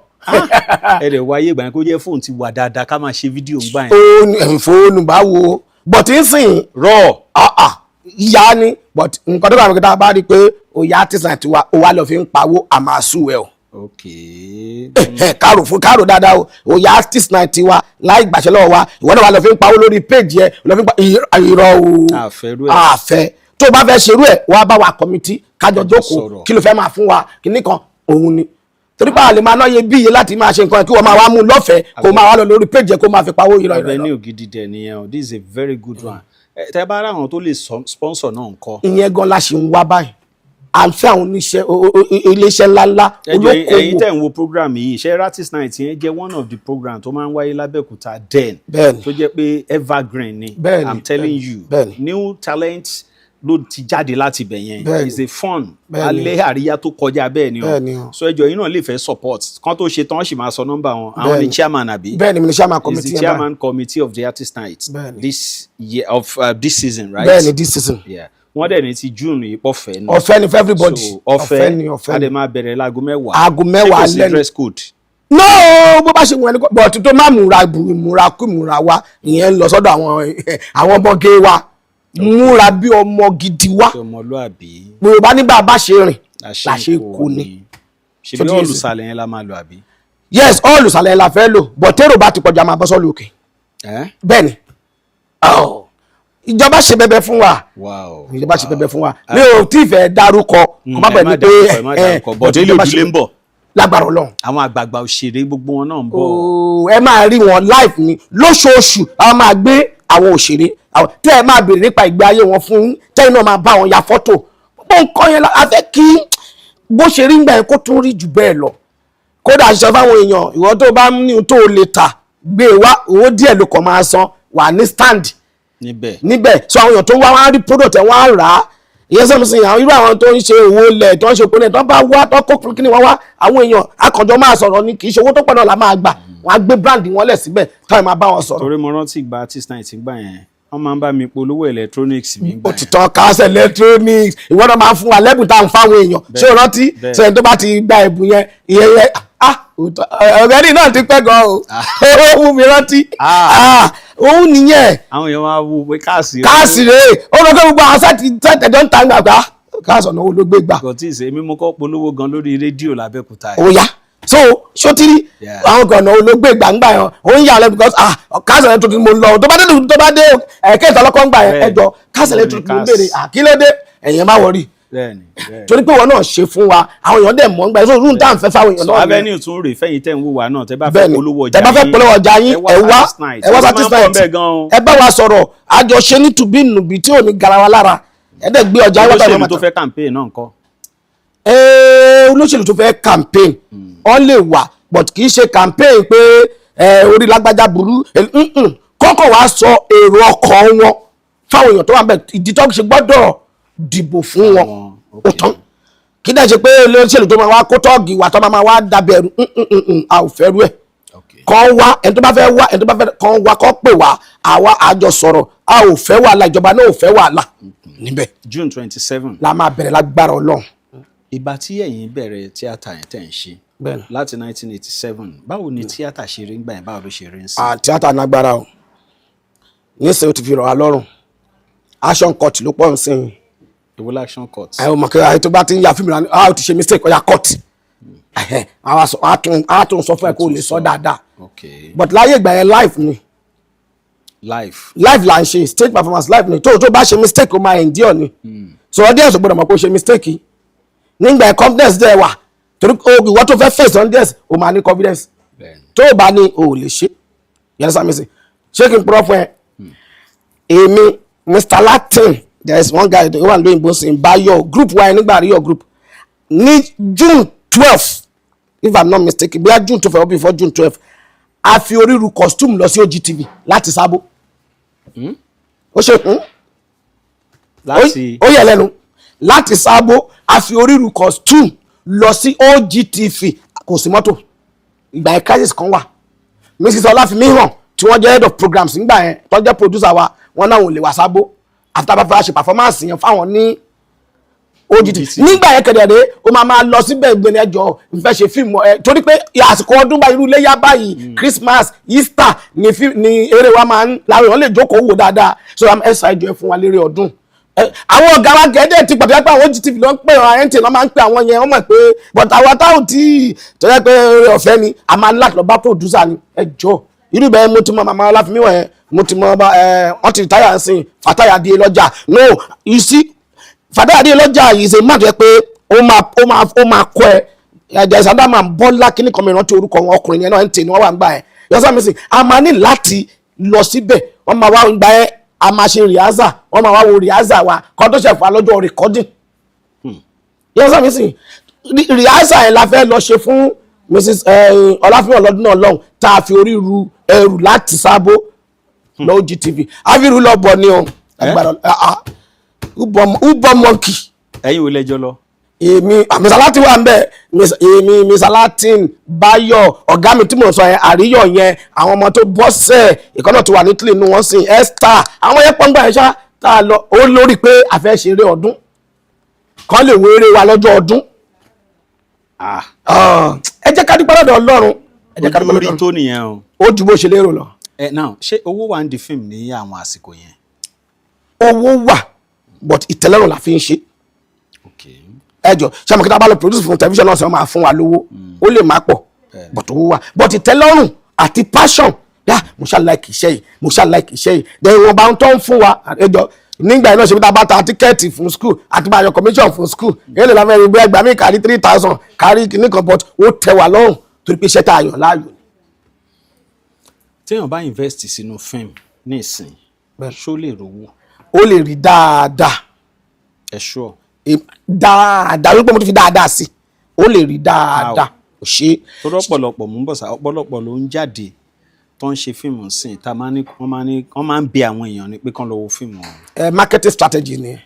[SPEAKER 3] Ẹ dẹ̀ wáyé ìgbà yẹn, kó jẹ́ fóònù ti wà dáadáa, ká máa ṣe fídíò ńgbà yẹn.
[SPEAKER 1] Fóònù ẹ̀, fóònù báwo? But ń sìn
[SPEAKER 3] Raw.
[SPEAKER 1] Ah ah, ìyá ni. But nǹkan tó bá mi kí tá a bá rí i pé òyà artist night wa, ó wá lọ fi ń pawó, a máa sùn ẹ o. Kárò fún kárò dáadáa o. Òyà artist night wa, láì gbàṣẹ lọ́wọ́ wa, ìwọ náà wà lọ fi ń pawó lórí page yẹ, lọ fi ń pa irọ́ o.
[SPEAKER 3] Àfẹ́rú ẹ̀.
[SPEAKER 1] Àfẹ́ tó o bá fẹ́ ṣerú ẹ̀, wàá bá wa committee, kájọ jókòó.
[SPEAKER 3] Sọ̀rọ̀.
[SPEAKER 1] Kí ló fẹ́ máa fún wa, kíní kan òun ni, torí pé a lè máa ná iye bí iye láti máa ṣe nǹkan kí wọ́n máa wá mú lọ́fẹ̀ẹ́, kó máa wá lọ lórí page yẹ, kó máa fi pawó. Irọ́, irọ́, irọ́.
[SPEAKER 3] Avenue gidi dẹ̀ nìyẹn o. This is a very good one. Ẹ tẹ́ bá rà àwọn tó lè sponsor náà ńkọ́?
[SPEAKER 1] Ìyẹn gan la ṣe ń wá báyìí. À ń fẹ́ àwọn oníṣẹ́ iléeṣẹ́ ńláńlá,
[SPEAKER 3] Ẹ jọ̀ọ́, ẹ̀yin
[SPEAKER 1] olókoòwò.
[SPEAKER 3] tẹ́ ń wo program yìí, ṣé Artist Night yẹn jẹ́ one of the program tó máa ń wáyé lábẹ́òkúta then, tó jẹ́ pé evergreen ni. I'm telling you, new talent ló ti jáde láti ibẹ̀ yẹn. It's a fun alẹ́ àríyá tó kọjá bẹ́ẹ̀ ni o.
[SPEAKER 1] Bẹ́ẹ̀ni o.
[SPEAKER 3] So ẹ jọ̀ọ́, yín náà lè fẹ́ support kan tó ṣe tán, sì máa sọ nọ́mbà wọn. Àwọn ni chairman, àbí?
[SPEAKER 1] Bẹ́ẹ̀ni, mi ni chairman
[SPEAKER 3] Is
[SPEAKER 1] committee
[SPEAKER 3] the
[SPEAKER 1] yẹn báyìí.
[SPEAKER 3] chairman committee of the Artist Night this year of this season, right?
[SPEAKER 1] Bẹ́ẹ̀ni, this season.
[SPEAKER 3] Yeah, wọ́n dẹ̀ ní ti June yìí pọ̀ fẹ́ ni.
[SPEAKER 1] Ọ̀fẹ́ ni for everybody.
[SPEAKER 3] So ọ̀fẹ́.
[SPEAKER 1] Ọ̀fẹ́ ni, ọ̀fẹ́
[SPEAKER 3] A dẹ̀
[SPEAKER 1] ni.
[SPEAKER 3] máa bẹ̀rẹ̀ láago 10.
[SPEAKER 1] Aago 10
[SPEAKER 3] Ṣé kò sí
[SPEAKER 1] alẹ́ ni.
[SPEAKER 3] dress code?
[SPEAKER 1] No, bó bá ṣe wù ẹni, but tó má múra múra kú múra wa, ìyẹn ń lọ sọ́dọ̀ àwọn ọmọge wa. Múra bí ọmọ gidi wa.
[SPEAKER 3] Ṣé ọmọlúàbí.
[SPEAKER 1] Yorùbá ní bá a bá ṣe rìn la ṣe kú ni.
[SPEAKER 3] Ṣe
[SPEAKER 1] Ṣó
[SPEAKER 3] bí
[SPEAKER 1] ti yé sí?
[SPEAKER 3] olùsàlẹ̀ yẹn la máa lò, àbí?
[SPEAKER 1] Yes, hall ìsàlẹ̀ la fẹ́ lò, but tèrò bá ti pọ̀jù, a máa bọ́ sọ́ọ̀lù òkè.
[SPEAKER 3] Eh?
[SPEAKER 1] Bẹ́ẹ̀ni. Oh, ìjọba ṣe bẹbẹ fún wa. Ìjọba ṣe bẹbẹ fún wa. Mi ò tí ì fẹ́ dárúkọ kó má
[SPEAKER 3] Ẹ
[SPEAKER 1] bẹ̀
[SPEAKER 3] má
[SPEAKER 1] ní pé
[SPEAKER 3] dárúkọ, ẹ má dárúkọ.
[SPEAKER 1] But
[SPEAKER 3] Bọ̀dé
[SPEAKER 1] ìjọba
[SPEAKER 3] Òdúlé ń bọ̀.
[SPEAKER 1] Lágbára Ọlọ́run.
[SPEAKER 3] Àwọn àgbààgbà òṣèré gbogbo wọn náà ń bọ̀.
[SPEAKER 1] Ooo, ẹ máa rí wọn live ni lóṣooṣù. A máa gbé àwọn òṣèré tẹ́ ẹ máa béèrè nípa ìgbé ayé wọn fún yín, tẹ́yìn náà máa bá wọn ya fọ́tò. Gbogbo nǹkan yẹn a fẹ́ kí bó ṣe rí ngbà yẹn kó tún rí jù bẹ́ẹ̀ lọ. Kódà ṣiṣẹ́ fáwọn èèyàn, ìwọ tó bá ní tó lè tà, gbé e wá. Owó díẹ̀ ló kàn máa san, wà ní stand
[SPEAKER 3] Níbẹ̀.
[SPEAKER 1] níbẹ̀. So àwọn èèyàn tó wá, wá rí product ẹ̀, wọ́n á rà á. Ìyẹn sẹ́mi sìn, àwọn irú àwọn tó ń ṣe òwò lẹ̀, tó ń ṣe òpinnu, tó bá wá, tó kó kí ni wọ́n wá, àwọn èèyàn akànjọ máa sọ̀rọ̀ ni. Kì í ṣe owó tó pọ̀ náà la máa gbà. Wọ́n á gbé brand wọn lẹ̀ síbẹ̀, táwọn máa bá wọn sọ̀rọ̀.
[SPEAKER 3] Torí mo rántí ìgbà Artist Night gbà yẹn, wọ́n máa ń bá mi polówó electronics mi gbà
[SPEAKER 1] Ó ti
[SPEAKER 3] yẹn.
[SPEAKER 1] tán. Káàsì Electronics, ìwọ náà máa ń fún wa lẹ́bùn tá à ń fáwọn èèyàn. Ṣé o rántí?
[SPEAKER 3] Bẹ́ẹ̀.
[SPEAKER 1] Ṣé ẹni tó bá ti gba ẹ̀bùn yẹn, ìyẹn yẹn, ah, ọ̀gbẹ́ni náà ti pẹ́ gan o, ó mú mi rántí. Ah, òun nìyẹn.
[SPEAKER 3] Àwọn èèyàn máa wo pé káàsì.
[SPEAKER 1] Káàsì rèé. Ó rọ pé gbogbo àwọn site ẹjọ́ ń ta gbàgbà káàsì, ọ̀nà wo ló gbé gbà?
[SPEAKER 3] Kò tí ì ṣe èmi mo kọ́ polówó gan lórí rédíò lábẹ́òkúta yìí.
[SPEAKER 1] Ó yá, so sotiri àwọn kan ọ̀nà wo ló gbé gbàngbà yẹn, ó ń yà lẹ because, ah, káàsì ẹ̀ tuntun mo lọ. Tó bá dé ẹ̀kẹ́ ìtọ́lọ́kọ́ ń gbà yẹn, ẹjọ́ káàsì ẹ̀ tuntun mo béèrè. Ah, kí ló dé? Ẹ̀yẹn má worry.
[SPEAKER 3] bẹ́ẹ̀ni bẹ́ẹ̀ni.
[SPEAKER 1] Torí pé wọn náà ṣe fún wa, àwọn èèyàn dẹ̀ mọ̀ ń gbà yẹn. So room tá à ń fẹ́ fáwọn èèyàn
[SPEAKER 3] So
[SPEAKER 1] náà nìyẹn.
[SPEAKER 3] avenue tún rèé fẹ́yìn tẹ́ ń wò wá náà, tẹ́ bá fẹ́ polówó ọjà
[SPEAKER 1] Tẹ́ bá fẹ́
[SPEAKER 3] yín,
[SPEAKER 1] polówó ọjà yín, ẹ wá
[SPEAKER 3] Artist Night.
[SPEAKER 1] ẹ wá
[SPEAKER 3] Ẹ máa
[SPEAKER 1] Artist
[SPEAKER 3] ń pọ̀
[SPEAKER 1] Night.
[SPEAKER 3] ńbẹ̀ gan-an.
[SPEAKER 1] Ẹ bá wa sọ̀rọ̀, àjọṣe ní tùbí nùbí tí ò ní gara wa lára. Ẹ dẹ̀ gbé ọjà yín wá tàbí
[SPEAKER 3] Olóṣèlú tó fẹ́ campaign náà ńkọ́?
[SPEAKER 1] Olóṣèlú tó fẹ́ campaign, ọ lè wà, but kì í ṣe campaign pé orí lágbájá burú. Kọ́kọ́ wàá sọ èrò ọkàn wọn fáwọn èèyàn tó wà níbẹ̀, ìdí tó ṣe gbọ́dọ̀ dìbò fún wọn.
[SPEAKER 3] Àwọn,
[SPEAKER 1] Ó tán. Kí dẹ̀ ṣe pé olóṣèlú tó máa wá kó tọ́ọ̀gì wà, tó máa wá dábẹ̀rù, a ò fẹ́ rú ẹ̀. Kàn wá, ẹni tó bá fẹ́ wá, ẹni tó bá fẹ́ kàn wá, kàn pè wá, àwa àjọ sọ̀rọ̀. A ò fẹ́ wàhálà, ìjọba náà ò fẹ́ wàhálà níbẹ̀.
[SPEAKER 3] June 27.
[SPEAKER 1] La máa bẹ̀rẹ̀ lágbára Ọlọ́run.
[SPEAKER 3] Ìgbà tí ẹ̀yin bẹ̀rẹ̀ tíátà yẹn tẹ̀ ń ṣe láti 1987, báwo ni tíátà ṣe rí ńgbà yẹn? Báwo ló ṣe rí ń sìn?
[SPEAKER 1] Ah, tíátà nágbára o. Nísìnyí, ó ti fi rọ̀ wá lọ́rùn. Action cut ló pọ̀ nísìnyí.
[SPEAKER 3] Èwo l'action cut?
[SPEAKER 1] Ẹ o mọ̀ kí ayé tó bá ti ń ya fíìmù rà ní, ah, o ti ṣe mistake, ó yá, cut. Ẹhẹ́n, àwa sọ, á tún sọ fún ẹ kó o lè sọ dáadáa. But láyé ìgbà yẹn, live ni.
[SPEAKER 3] Live.
[SPEAKER 1] Live là ń ṣe stage performance, live ni. Tó bá ṣe mistake, o máa endure ni. So audience ò gbọ́dọ̀ mọ̀ pé o ṣe mistake. Nígbà yẹn, confidence dẹ̀ wà, torí ìwọ tó fẹ́ face audience, o máa ní confidence. Tó o bá ní, o ò lè ṣe yẹn. Sá mi sè, ṣé kí n purọ́ fún ẹ? Èmi, Mr Latin, there is one guy tó wà lóyìnbó sí, Bayo group wa yẹn nígbà Rio group ní June 12, if I'm not mistaken, bóyá June 12 or before June 12, a fi oríru costume lọ sí OGTV láti Sábó. Ó ṣe
[SPEAKER 3] Láti
[SPEAKER 1] ó yẹ lẹ́nu. Láti Sábó, a fi oríru costume lọ sí OGTV. Kò sí mọ́tò ìgbà yẹn, crisis kan wà. Mrs Ọláfínmíhàn tí wọ́n jẹ́ head of programs nígbà yẹn, tó jẹ́ producer wa, wọ́n náà ò lè wá Sábó after bá fẹ́ ṣe performance yẹn fáwọn ní OGTV. Nígbà yẹn kẹ̀dẹ̀rẹ́, ó máa máa lọ síbẹ̀ gbẹ̀rẹ̀, ẹjọ́ ìfẹ́ ṣe fíìmù ẹ, torí pé àsìkò ọdún báyìí, irú iléyá báyìí, Christmas, Easter ni ni eré wa máa ń láwọn èèyàn lè jókòó wò dáadáa. So ẹ ṣàìjọ ẹ fún wa lérè ọdún. Àwọn ọ̀gá wa gẹ̀ẹ́dẹ̀ ti pàtàkì pé àwọn OGTV ló ń pè wọn, NTA ló máa ń pè àwọn yẹn, wọ́n mọ̀ pé, but àwa táwọn tí tó yẹ pé eré ọ̀fẹ́ ni, a máa ń láti lọ bá producer ni, ẹ jọ. Irú bẹ́ẹ̀, mo ti mọ màmá Ọláfínmíwọ̀n yẹn, mo ti mọ ẹ, wọ́n ti retire sí Fatai Adé lọ́jà. No, you see, Fatai Adé lọ́jà is a man tó yẹ pé ó máa kọ́ ẹ. Ẹ̀jẹ̀ ìsàdámà Bọ́lá kíní kan, mi rántí orúkọ wọn, ọkùnrin yẹn náà ń tè ní wọ́n wà ń gbà ẹ̀ yọ́sà mi sìn. A máa ní láti lọ síbẹ̀, wọ́n máa wá ń gbà ẹ́, a máa ṣe rehearsal, wọ́n máa wá wo rehearsal wa kọ́ tó ṣe fún wa lọ́jọ́ recording. Yẹn sọ mi sìn, rehearsal yẹn la fẹ́ lọ ṣe fún Mrs Ọláfíwọ̀n lọ́dún náà lọ́hùn, tá a fi orí ru ẹrù láti Sábó lọ OGTV, àfihàn lọ bọ̀ ni o. Agbára, ah, ah. Ubo monkey.
[SPEAKER 3] Ẹ̀yin wo lẹ́jọ́ lọ?
[SPEAKER 1] Èmi, Mr Latin wà ń bẹ. Èmi, Mr Latin, Báyọ̀ ọ̀gá mi tí mò ń sọ yẹn, Àríyọ̀ yẹn, àwọn ọmọ tó bọ́sẹ̀ ìkànnà tó wà ní Italy inú wọn sìn, Esther, àwọn yẹn pọ́ngbà yẹn ṣá tá a lọ. Ó lórí pé a fẹ́ ṣeré ọdún kan lè wéré wa lọ́jọ́ ọdún.
[SPEAKER 3] Ah.
[SPEAKER 1] Ah, ẹ jẹ́ ká dúpẹ́ lọ́dọ̀ Ọlọ́run, ẹ jẹ́ ká dúpẹ́
[SPEAKER 3] Ojú orí
[SPEAKER 1] lọ́dọ̀
[SPEAKER 3] tó
[SPEAKER 1] Ọlọ́run.
[SPEAKER 3] nìyẹn o.
[SPEAKER 1] Ó ju bó ṣe lérò lọ.
[SPEAKER 3] Ẹ now, ṣé owó wà ń di fíìmù ní àwọn àsìkò yẹn?
[SPEAKER 1] Owó wà, but ìtẹ́lọ́rùn la fi ń ṣe. Ẹ jọ, ṣé àmọ́ kí tá a bá lọ produce fún tẹlifíṣàn náà, sọ máa fún wa lówó, ó lè má pọ̀, but owó wà, but ìtẹ́lọ́rùn àti passion yá, mo ṣá like iṣẹ́ yìí, mo ṣá like iṣẹ́ yìí. Then ìwọ̀nba tó ń fún wa, ẹ jọ, nígbà yẹn náà, ṣe bí tá a bá ta ticket fún school àti bá a yọ commission fún school, èyí lè láfẹ́ rí bí ẹgbàá mi kárí 3,000 kárí kìíní kan, but ó tẹ́ wa lọ́rùn torí pé iṣẹ́ tá a yàn láàyò ni.
[SPEAKER 3] Téèyàn bá invest sínú fíìmù ní ìsìn, ṣó lè rówó?
[SPEAKER 1] Ó lè rí dáadáa.
[SPEAKER 3] Ẹ sure?
[SPEAKER 1] Dáadáa, wípé mo ti fi dáadáa sí, ó lè rí dáadáa, kò ṣe é.
[SPEAKER 3] Torí ọ̀pọ̀lọpọ̀, mú bọ̀ sá, ọ̀pọ̀lọpọ̀ ló ń jáde tó ń ṣe fíìmù sìn, tá a máa ní wọ́n máa ní wọ́n máa ń bẹ àwọn èèyàn ní pé kán lọ wo fíìmù ọ̀hún.
[SPEAKER 1] Ẹ, marketing strategy ni.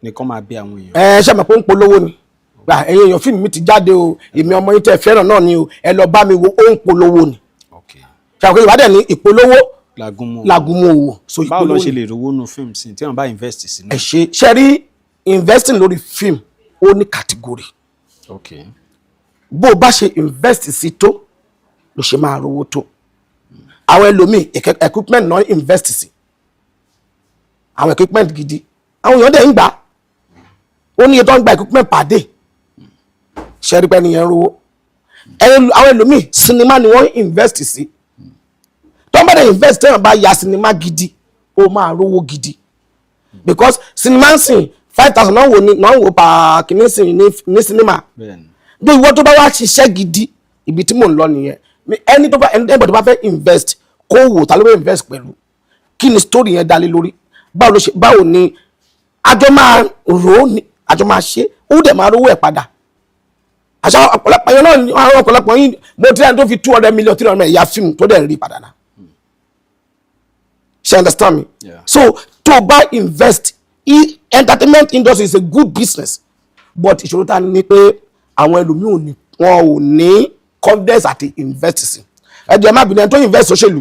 [SPEAKER 3] Ní kán máa bẹ àwọn èèyàn.
[SPEAKER 1] Ẹ ṣe mọ̀ pé ó ń polówó ni. Gbà, ẹ̀yin èèyàn, fíìmù mi ti jáde o, èmi ọmọ yín tẹ́ fẹ́ràn náà ni o, ẹ lọ bá mi wo. Ó ń polówó ni. Ṣe àwọn Yorùbá dẹ̀ ní ìpolówó
[SPEAKER 3] Làgúnmu.
[SPEAKER 1] Làgúnmu òwò, so
[SPEAKER 3] Báwo ló
[SPEAKER 1] ìpolówó
[SPEAKER 3] ṣe
[SPEAKER 1] ni.
[SPEAKER 3] lè rówó nu fíìmù sìn tí wọ́n bá invest sínú?
[SPEAKER 1] Ẹ ṣe ṣe rí, investing lórí fíìmù, ó ní category. Bó o bá ṣe invest sí tó ló ṣe máa rówó tó. Àwọn ẹlòmíì, equipment náà invest sí, àwọn equipment gidi, àwọn èèyàn dẹ̀ ń gbà á. Ó ní iye tó ń gba equipment per day. Ṣe rí pé ẹni yẹn ń rówó? Àwọn ẹlòmíì, sinimá ni wọ́n invest sí. Tó ń bá dẹ̀ invest, téèyàn bá ya sinimá gidi, ó máa rówó gidi, because sinimá ń sìn 5,000 náà wò ní náà wò pa kìíní sìn ní sinimá. Bí ìwọ tó bá wá ṣiṣẹ́ gidi, ibi tí mò ń lọ nìyẹn. Ẹni tó bá ẹni tó bá fẹ́ invest, kó wò ta ló fẹ́ invest pẹ̀lú, kí ni story yẹn dálé lórí, báwo ló ṣe, báwo ni àjọ máa rò ó, ní àjọ máa ṣe, ó dẹ̀ máa rówó ẹ̀ padà. Àṣà ọ̀pọ̀lọpọ̀ yẹn náà ni àwọn ọ̀pọ̀lọpọ̀ yín, mo ti rẹ́ni tó fi 200 million, 300 million ya fíìmù tó dẹ̀ ń rí padà náà. Ṣe understand me?
[SPEAKER 3] Yeah.
[SPEAKER 1] So tó o bá invest, entertainment industry is a good business, but ìṣòro tá a ní ni pé àwọn ẹlòmíì ò ní, wọn ò ní confidence àti invest sí. Ẹ jẹ́ má bínú, ẹni tó invest sóṣèlú,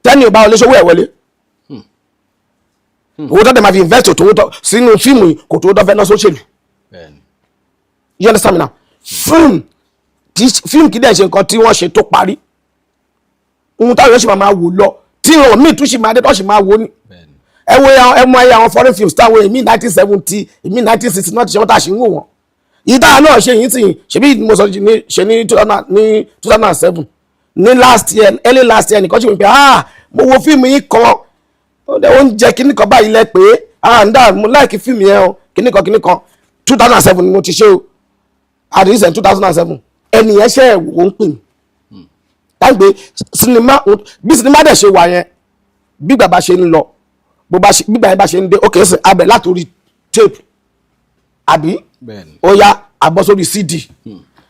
[SPEAKER 1] tẹ́ni ò bá wọlé, ṣówó ẹ̀ wọlé? Owó tó dẹ̀ máa fi invest tó tó sínú fíìmù yìí kò tó tó fẹ́ ná sóṣèlú. You understand me now? Fíìmù kì í, fíìmù kì í dẹ̀ ṣe nǹkan tí wọ́n ṣe tó parí, ohun táwọn yóò ṣe máa wò lọ, tí ìrànwọ́ míì tún ṣì máa dé tó ṣì máa wò ní. Ẹ wo, ẹ mọ ayé àwọn foreign films táwọn èmi 1970, èmi 1960 náà ti ṣe, wọ́n tá a ṣe ń wò wọ́n. Yìí táwọn náà ṣe yìí sì ṣebí mo sọ ní ṣe ní 2007, ní last year, early last year nìkan ṣe wípé, ah, mo wo fíìmù yìí kan, ó dẹ̀ oúnjẹ kíní kan báyìí lẹ pé, ah, ń dà, mo like fíìmù yẹn o, kíní kan kíní kan. 2007 ni mo ti ṣe o, at least 2007, ẹnìyẹn ṣe ẹ̀ wò ó ń pè mí tágbé sinimá. Bí sinimá dẹ̀ ṣe wà yẹn, bí bàbá ṣe ń lọ, bó bá ṣe bí bàbá bá ṣe ń dé, ó kìí sìn abẹ látòrí tape, àbí? Ó yá, àbọ̀ sórí CD,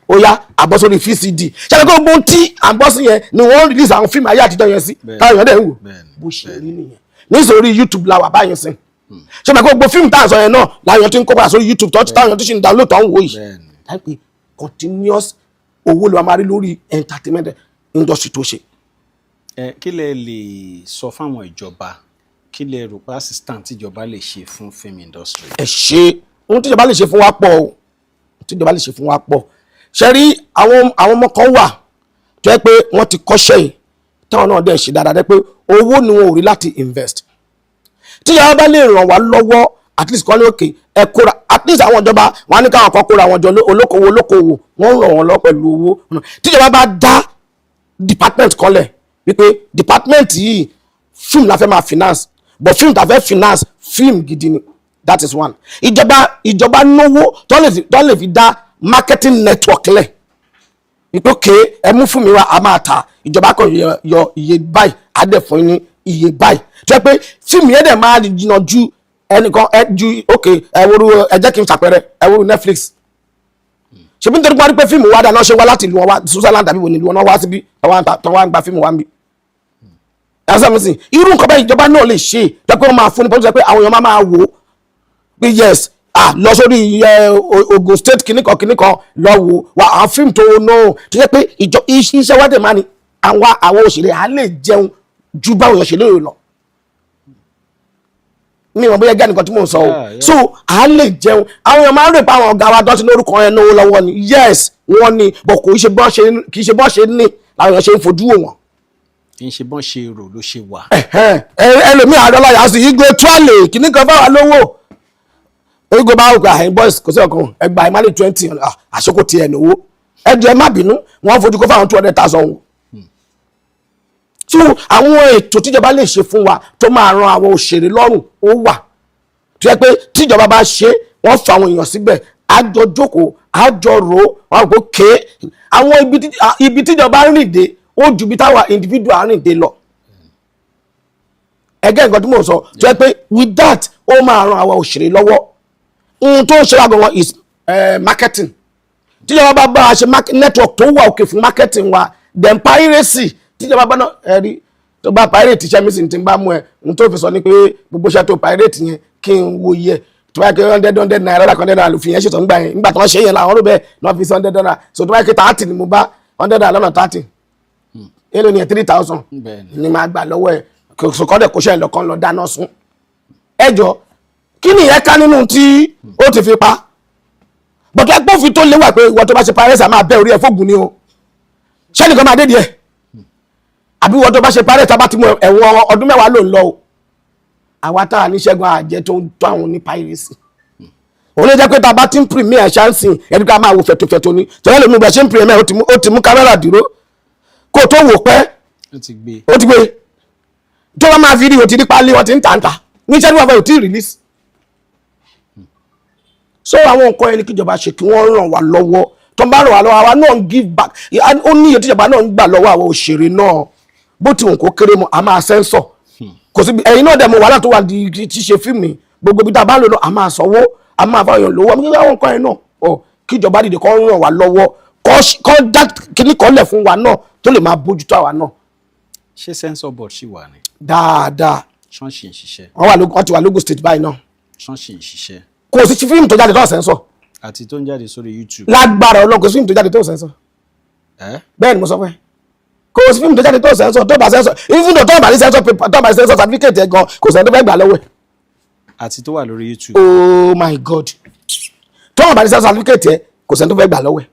[SPEAKER 1] ó yá, àbọ̀ sórí VCD. Ṣe é kó gbóhùn tí à ń bọ́ sí yẹn ni wọ́n release àwọn fíìmù ayé àtijọ́ yẹn sí, táwọn èèyàn dẹ̀ ń wò? Bó ṣe rí nìyẹn. Nítorí YouTube la wà báyìí sìn, ṣé mo kó gbogbo fíìmù tá à ń sọ yẹn náà láyọ̀ tí ń kó padà sórí YouTube tó táwọn èèyàn tó ṣì ń download tó ń wò yìí? Láìpẹ́, continuous owó ló máa rí lórí entertainment industry tó ṣe.
[SPEAKER 3] Ẹ kí lẹ lè sọ fáwọn ìjọba? Kí lẹ rò pé assistant tíjọba lè ṣe fún film industry?
[SPEAKER 1] Ẹ ṣe, ohun tíjọba lè ṣe fún wa pọ̀ o, tíjọba lè ṣe fún wa pọ̀. Ṣe rí, àwọn ọmọ kan wà tó yẹ pé wọ́n ti kọ́ṣẹ́ yìí, táwọn náà dẹ̀ ṣe dáadáa, dẹ́ pé owó ni wọn ò rí láti invest. Tíjọba bá lè ràn wá lọ́wọ́, at least kọ́ ní òkè ẹ kóra, at least àwọn ìjọba wọn á ní káwọn kan kóra àwọn jọ, olókòwò olókòwò, wọ́n ń ràn wọ́n lọ pẹ̀lú owó. Tíjọba bá dá department kọ́lẹ̀ wípé department yìí, film la fẹ́ máa finance, but film ta fẹ́ finance, film gidi ni, that is one. Ìjọba náwó tó lè fi dá marketing network lẹ̀ wípé ok, ẹ mú fún mi wá, a máa ta, ìjọba kan yọ iye báyìí, á dẹ̀ fún yín ní iye báyìí, tó yẹ pé fíìmù yẹn dẹ̀ máa jìnnà ju Ẹnìkan ẹ ju, ok, ẹ wúru, ẹ jẹ́ kí n ṣàpẹẹrẹ, ẹ wúru Netflix. Ṣebí nítorí pé wọ́n rí pé fíìmù wa dáná ṣe wá láti ìlú wọn wá Switzerland àbí wo ni ìlú wọn náà wá síbí tó wá ń gba fíìmù wa ń bí. Ẹsẹ̀ mi sìn, irú nǹkan bẹ́ẹ̀ ìjọba náà lè ṣe jẹ́ pé wọ́n máa fún ní pọ́ńtù pé àwọn èèyàn máa wò ó pé yes, ah, lọ sórí ẹ Ogun State kìnnìkan kìnnìkan, lọ wò wà àwọn fíìmù tó náà tó jẹ́ pé ìjọ iṣẹ́ wa dẹ̀ máa ní àwọn òṣèré á lè jẹun ju báwọn èèyàn ṣe lérò lọ. Mi ò mọ̀ bóyá gẹ́ nìkan tí mò ń sọ o. So à lè jẹun. Àwọn èèyàn máa ń rè pa àwọn ọ̀gá wa tó ti lórúkọ yẹn náwó lọ́wọ́ ni. Yes, wọ́n ní, but kò í ṣe bọ́n ṣe, kì í ṣe bọ́n ṣe ní làwọn èèyàn ṣe ń fojú wò wọ́n.
[SPEAKER 3] Kì í ṣe bọ́n ṣe rò ló ṣe wà.
[SPEAKER 1] Ẹ̀hẹ́n, ẹlòmíì àdọ́láyà sí igwe tuale kìíní kan fáwọn lówó igwe bá wò pé àhìn boys kò sí ọkàn ẹgbàá ìmálè 20 àṣekò tiẹ̀ lówó ẹ jọ̀ọ́, ẹ má bínú. Wọ́n fojú kó fáwọn 200,000 wò. So àwọn ètò tíjọba lè ṣe fún wa tó máa ran àwọn òṣèré lọ́rùn ó wà, tó yẹ pé tíjọba bá ṣe, wọ́n fa àwọn èèyàn síbẹ̀, àjọ jókòó, àjọ rò ó, wọ́n kò ké àwọn ibi tíjọba ń rìn dé, ó ju ibi táwa individual rìn dé lọ. Ẹgẹ́ nǹkan tí mò ń sọ, tó yẹ pé with that, ó máa ran àwọn òṣèré lọ́wọ́. Ohun tó ń ṣe wá gan-an is marketing. Tíjọba bá bá a ṣe network tó wà òkè fún marketing wa, then piracy, tíjọba bá náà ẹ rí tó bá pirate iṣẹ́ mi sì ti ń bá mú ẹ, ohun tó fi sọ ni pé gbogbo iṣẹ́ tó pirate yẹn, kí n wo iye tó bá yẹ kí ₦100 lọ́dà kan, 100 naira ló fi yẹn ṣètò ńgbà yẹn. Nígbà tí wọ́n ṣe yẹn làwọn rò bẹ́ẹ̀ ní wọ́n fi sí 100 naira. So tó bá yẹ kí 30 ni mo bá, 100 naira lọ́nà 30, èló ni ẹ̀? 3,000. Ni màá gbà lọ́wọ́ ẹ̀. Kò kọ́dẹ̀ kó ṣe ẹ̀ lọ́kàn lọ dáná sun. Ẹ jọ, kí ni ìyẹn ká nínú tí ó ti fi pa bọ̀dọ̀? Ẹgbẹ́ òfin tó léwà pé ìwọ tó bá ṣe piracy, máa bẹ́ orí ẹ̀ fóògùn ni o. Ṣé nìkan máa dé díẹ̀ àbí ìwọ tó bá ṣe piracy, tá bá ti mú, ẹ̀wọ̀n ọdún 10 ló ń lọ o. Àwa tá a ní ṣẹ́gun àjẹ tó ń tó àwọn ní piracy, òun ló jẹ́ pé tá a bá ti ń premiere ṣáǹsì ẹni ká máa wo fẹ̀tòfẹ̀tò ni tẹ́lẹ̀ lómi ìgbà ṣe ń premiere, ó ti mú kámẹ́rà dúró kó o tó wò pẹ́.
[SPEAKER 3] Ó ti gbé.
[SPEAKER 1] Ó ti gbé tó bá máa fi rí, o ti rí pálí wọn ti ń tà ń tà ní iṣẹ́ tí wọ́n fẹ́ ò tí ì release. So àwọn nǹkan ẹni kíjọba ṣe kí wọ́n ràn wá lọ́wọ́. Tó ń bá ràn wá lọ́wọ́, àwa náà ń give back. Ó ní iye tíjọba náà ń gbà lọ́wọ́ àwọn òṣèré náà, bó ti wùn kó kéré mọ́, a máa sẹ́ńsọ̀ kò síbi. Ẹ̀yin náà dẹ̀ mọ̀ wàhálà tó wà di ṣíṣe fíìmù yìí. Gbogbo ibi tá a bá ń lò náà, a máa sanwó, a máa fáwọn èèyàn lówó. Àwọn nǹkan yẹn náà ọ kíjọba dìde kó ràn wá lọ́wọ́, kó dá kíní kan lẹ̀ fún wa náà tó lè máa bójútó àwa náà.
[SPEAKER 3] Ṣé censor board ṣì wà ní?
[SPEAKER 1] Dáadáa.
[SPEAKER 3] Ṣán ṣì ń ṣiṣẹ́?
[SPEAKER 1] Wọ́n wà lógún, wọ́n ti wà lógún State báyìí náà.
[SPEAKER 3] Ṣán ṣì ń ṣiṣẹ́?
[SPEAKER 1] Kò sí fíìmù tó jáde tó sẹ́ńsọ̀.
[SPEAKER 3] Àti tó ń jáde sórí YouTube?
[SPEAKER 1] Lágbára Ọlọ́run, kò sí fíìmù tó jáde tó sẹ́ńsọ̀.
[SPEAKER 3] Ẹ́?
[SPEAKER 1] Bẹ́ẹ̀ ni mo sọ fún ẹ, kò sí fíìmù tó jáde tó sẹ́ńsọ̀. Tó bá sẹ́ńsọ̀, even though tó bá ní sẹ́ńsọ̀ paper, tó bá ní sẹ́ńsọ̀ certificate ẹ̀ gan, kò sẹ́ni tó fẹ́ gbà lọ́wọ́ ẹ̀.
[SPEAKER 3] Àti tó wà lórí YouTube?
[SPEAKER 1] Oh my God, tó bá ní sẹ́ńsọ̀ certificate ẹ̀, kò sẹ́ni tó fẹ́ gbà lọ́wọ́ ẹ̀.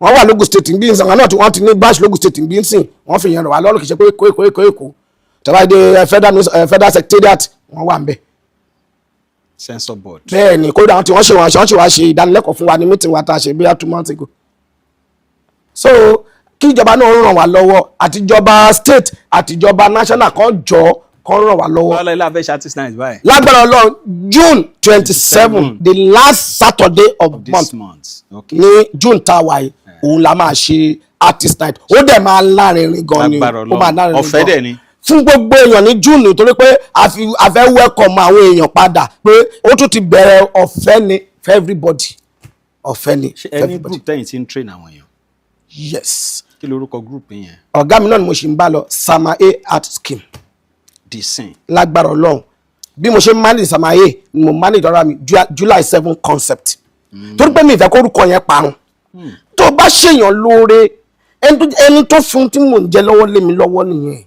[SPEAKER 1] Wọ́n wà lógún State bí nsìn, àwọn náà tí wọ́n ti ní branch lógún State bí nsìn, wọ́n fi yẹn rọ̀ wá lọ́rùn. Kì í ṣe pé Èkó, Èkó, Èkó, Èkó tàbí dé federal secretariat, wọ́n wà ń bẹ̀.
[SPEAKER 3] Censor board?
[SPEAKER 1] Bẹ́ẹ̀ ni. Kódà àwọn tí wọ́n ṣe wọ́n ṣe wá ṣe ìdánilẹ́kọ̀ọ́ fún wa ní meeting wa tá a ṣe bóyá 2 months ago. So kí ìjọba náà ràn wá lọ́wọ́, àtijọba state àtijọba national, kan jọ kan ràn wá lọ́wọ́.
[SPEAKER 3] Báwo la fẹ́ ṣe artist night báyìí?
[SPEAKER 1] Lágbára Ọlọ́run, June 27, the last Saturday of
[SPEAKER 3] this
[SPEAKER 1] month
[SPEAKER 3] month, okay.
[SPEAKER 1] ní June tá a wà yìí, òun la máa ṣe artist night. Ó dẹ̀ máa lárinrin gan ni.
[SPEAKER 3] Lágbára
[SPEAKER 1] Ó máa
[SPEAKER 3] Ọlọ́run.
[SPEAKER 1] lárinrin
[SPEAKER 3] Ọ̀fẹ́
[SPEAKER 1] gan
[SPEAKER 3] dẹ̀ ni.
[SPEAKER 1] Fún gbogbo èèyàn ní June, torí pé a fẹ́ welcome àwọn èèyàn padà pé ó tún ti bẹ̀rẹ̀. Ọ̀fẹ́ ni for everybody, ọ̀fẹ́ ni
[SPEAKER 3] Ṣé
[SPEAKER 1] for
[SPEAKER 3] ẹ ní
[SPEAKER 1] everybody.
[SPEAKER 3] group tẹ́yìn tí ń train àwọn èèyàn?
[SPEAKER 1] Yes.
[SPEAKER 3] Kí lorúkọ group yẹn?
[SPEAKER 1] Ọ̀gá mi náà ni mo ṣì ń bá lọ, Sama A Art Scheme.
[SPEAKER 3] Disin.
[SPEAKER 1] Lágbára Ọlọ́run, bí mo ṣe ń manage Sama A ni mo manage ọ̀rọ̀ mi, July 7 concept, torí pé mi ìfẹ́ kórúkọ yẹn parun. Tó bá ṣèyàn lóore, ẹni tó fún tí mò ń jẹ lọ́wọ́ lé mi lọ́wọ́ nìyẹn.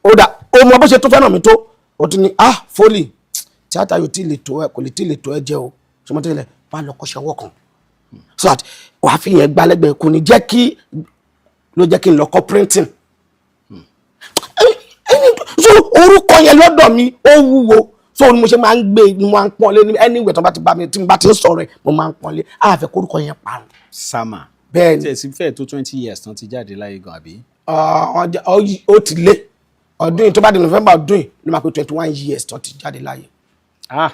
[SPEAKER 1] Ó dà, ó mọ bó ṣe tó fẹ́ràn mi tó, ó tún ní, "Ah, Fólì, tíátà yóò tí ì lè tó ẹ, kò lè tí ì lè tó ẹ jẹ o." Ṣọmọ tẹ́lẹ̀ wà lọ kọ́ṣẹ́ ọwọ́ kan so that wàá fi yẹn gbálẹ́gbẹ̀ẹ́, kò ní jẹ́ kí ló jẹ́ kí n lọ kọ́ printing. So orúkọ yẹn lọ́dọ̀ mi ó wúwo, so ni mo ṣe máa ń gbé, ni mo máa ń pọ́n lé ní anywhere tó bá ti bá mi tí mo bá ti ń sọ̀rọ̀ ẹ̀, mo máa ń pọ́n lé àfẹ́ kórúkọ yẹn parun.
[SPEAKER 3] Sama.
[SPEAKER 1] Bẹ́ẹ̀ ni.
[SPEAKER 3] Tí ẹ sì fẹ́ tó 20 years tán ti jáde láyé gan, àbí?
[SPEAKER 1] Ó ti lé ọdún yìí. Tó bá di November ọdún yìí ló máa pé 21 years tó ti jáde láyé.
[SPEAKER 3] Ah,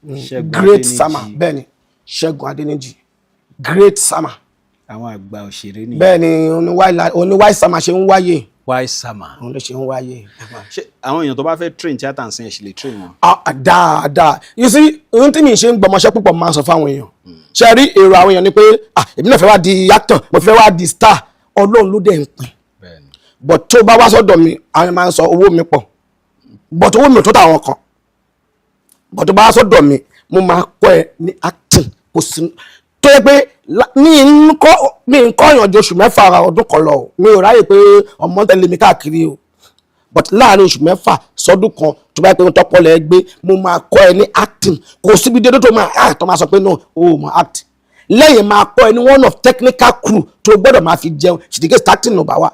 [SPEAKER 3] Ṣẹ́gun
[SPEAKER 1] Great
[SPEAKER 3] Adéníjì.
[SPEAKER 1] Sama, bẹ́ẹ̀ ni, Ṣẹ́gun Adéníjì, Great Sama.
[SPEAKER 3] Àwọn àgbà òṣèré ni.
[SPEAKER 1] Bẹ́ẹ̀ ni, oníwáì Sama ṣe ń wáyé.
[SPEAKER 3] Why Sama?
[SPEAKER 1] Òun ló ṣe ń wáyé.
[SPEAKER 3] Ṣé àwọn èèyàn tó bá fẹ́ train theatre ń sìn, ẹ̀ sì lè train wọn?
[SPEAKER 1] Ah, dáadáa. You see, ohun tí mi ṣe ń gbọmọṣẹ́ púpọ̀, máa ń sọ fáwọn èèyàn, ṣe rí èrò àwọn èèyàn ni pé, ah, èmi náà fẹ́ wá di actor, mo fẹ́ wá di star. Ọlọ́run ló dẹ̀ ń pín. But tó bá wá sọ́dọ̀ mi, àwọn èèyàn máa ń sọ owó mi pọ̀, but owó mi ò tó tàwọn kan. But tó bá wá sọ́dọ̀ mi, mo máa kọ́ ẹ ní acting. Kò sí tó yẹ pé mi ń kọ́ ìyànjú oṣù 6 ọdún kan lọ o. Mi ò ráyè pé ọmọ tẹ̀lé mi káàkiri o, but láàrin oṣù 6 sọdún kan, tó bá yẹ pé ohun tọpọ lẹ gbé, mo máa kọ́ ẹ ní acting. Kò síbi dédé tó máa act tó máa sọ pé no, o ò mọ act. Lẹ́yìn, máa kọ́ ẹ ní one of technical crew tó gbọ́dọ̀ máa fi jẹun ṣìdíkẹ́ acting ló bá wà.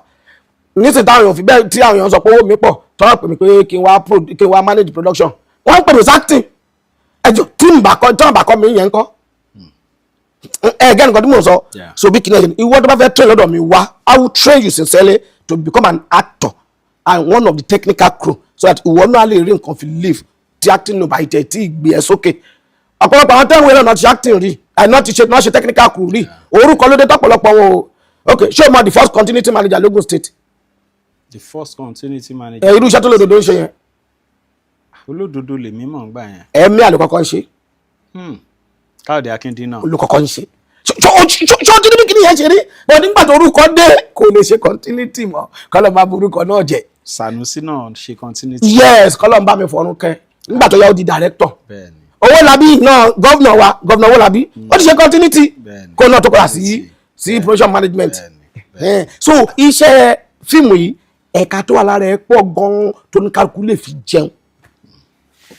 [SPEAKER 1] Nísìnyí táwọn èèyàn fi bẹ́ẹ̀, tí àwọn èèyàn sọ pé owó mi pọ̀, tọ́wọ́ pè mí pé kí n wá manage production, wọ́n ń pè mí sí acting. Ẹjọ́ tí n bá kọ́, tí wọ́n bá kọ́ mi yẹn ń kọ́ ẹ gẹ́ nǹkan tí mò ń sọ. So bí kìnìún ìwọ tó bá fẹ́ train lọ́dọ̀ mi wá, I will train you sincerely to become an actor and one of the technical crew, so that ìwọ náà lè rí nǹkan fi live. Tí acting no bá ìtẹ̀ tí ìgbé ẹ sókè, ọ̀pọ̀lọpọ̀ àwọn tẹ́wọ̀n náà ti ṣe acting rí, àìná ti ṣe náà ṣe technical crew rí, orúkọ ló dé tọ́pọ̀lọpọ̀ wọn o. Ok, ṣé o mọ the first continuity manager l'Ogun State?
[SPEAKER 3] The first continuity manager?
[SPEAKER 1] Ẹ irú iṣẹ́ tó lódodo ń ṣe yẹn.
[SPEAKER 3] Olódodo lèmi mọ̀ ń gbà yẹn.
[SPEAKER 1] Ẹ̀mí àlùkọ́kọ́ ń ṣe.
[SPEAKER 3] Káyọ̀dé Akíndínà.
[SPEAKER 1] Olùkọ́kọ́ ń ṣe. Ṣó tí níbi kìnìyàn ṣe rí, but nígbà tó orúkọ dé, kò lè ṣe continuity mọ́. Kọ́lọ́ máa borúkọ náà jẹ́.
[SPEAKER 3] Sanusi náà ṣe continuity.
[SPEAKER 1] Yes, kọ́lọ́ ń bá mi fọ̀run kẹ́. Nígbà tó yá, ó di director.
[SPEAKER 3] Bẹ́ẹ̀ni
[SPEAKER 1] Owólabí náà, governor wa, governor Owólabí, ó ti ṣe continuity
[SPEAKER 3] Bẹ́ẹ̀ni.
[SPEAKER 1] kó náà tó kọ́ra sí production management. So iṣẹ́ fíìmù yìí, ẹ̀ka tó wà lára ẹ̀ pọ̀ gan-an tó ní kálukú lè fi jẹun,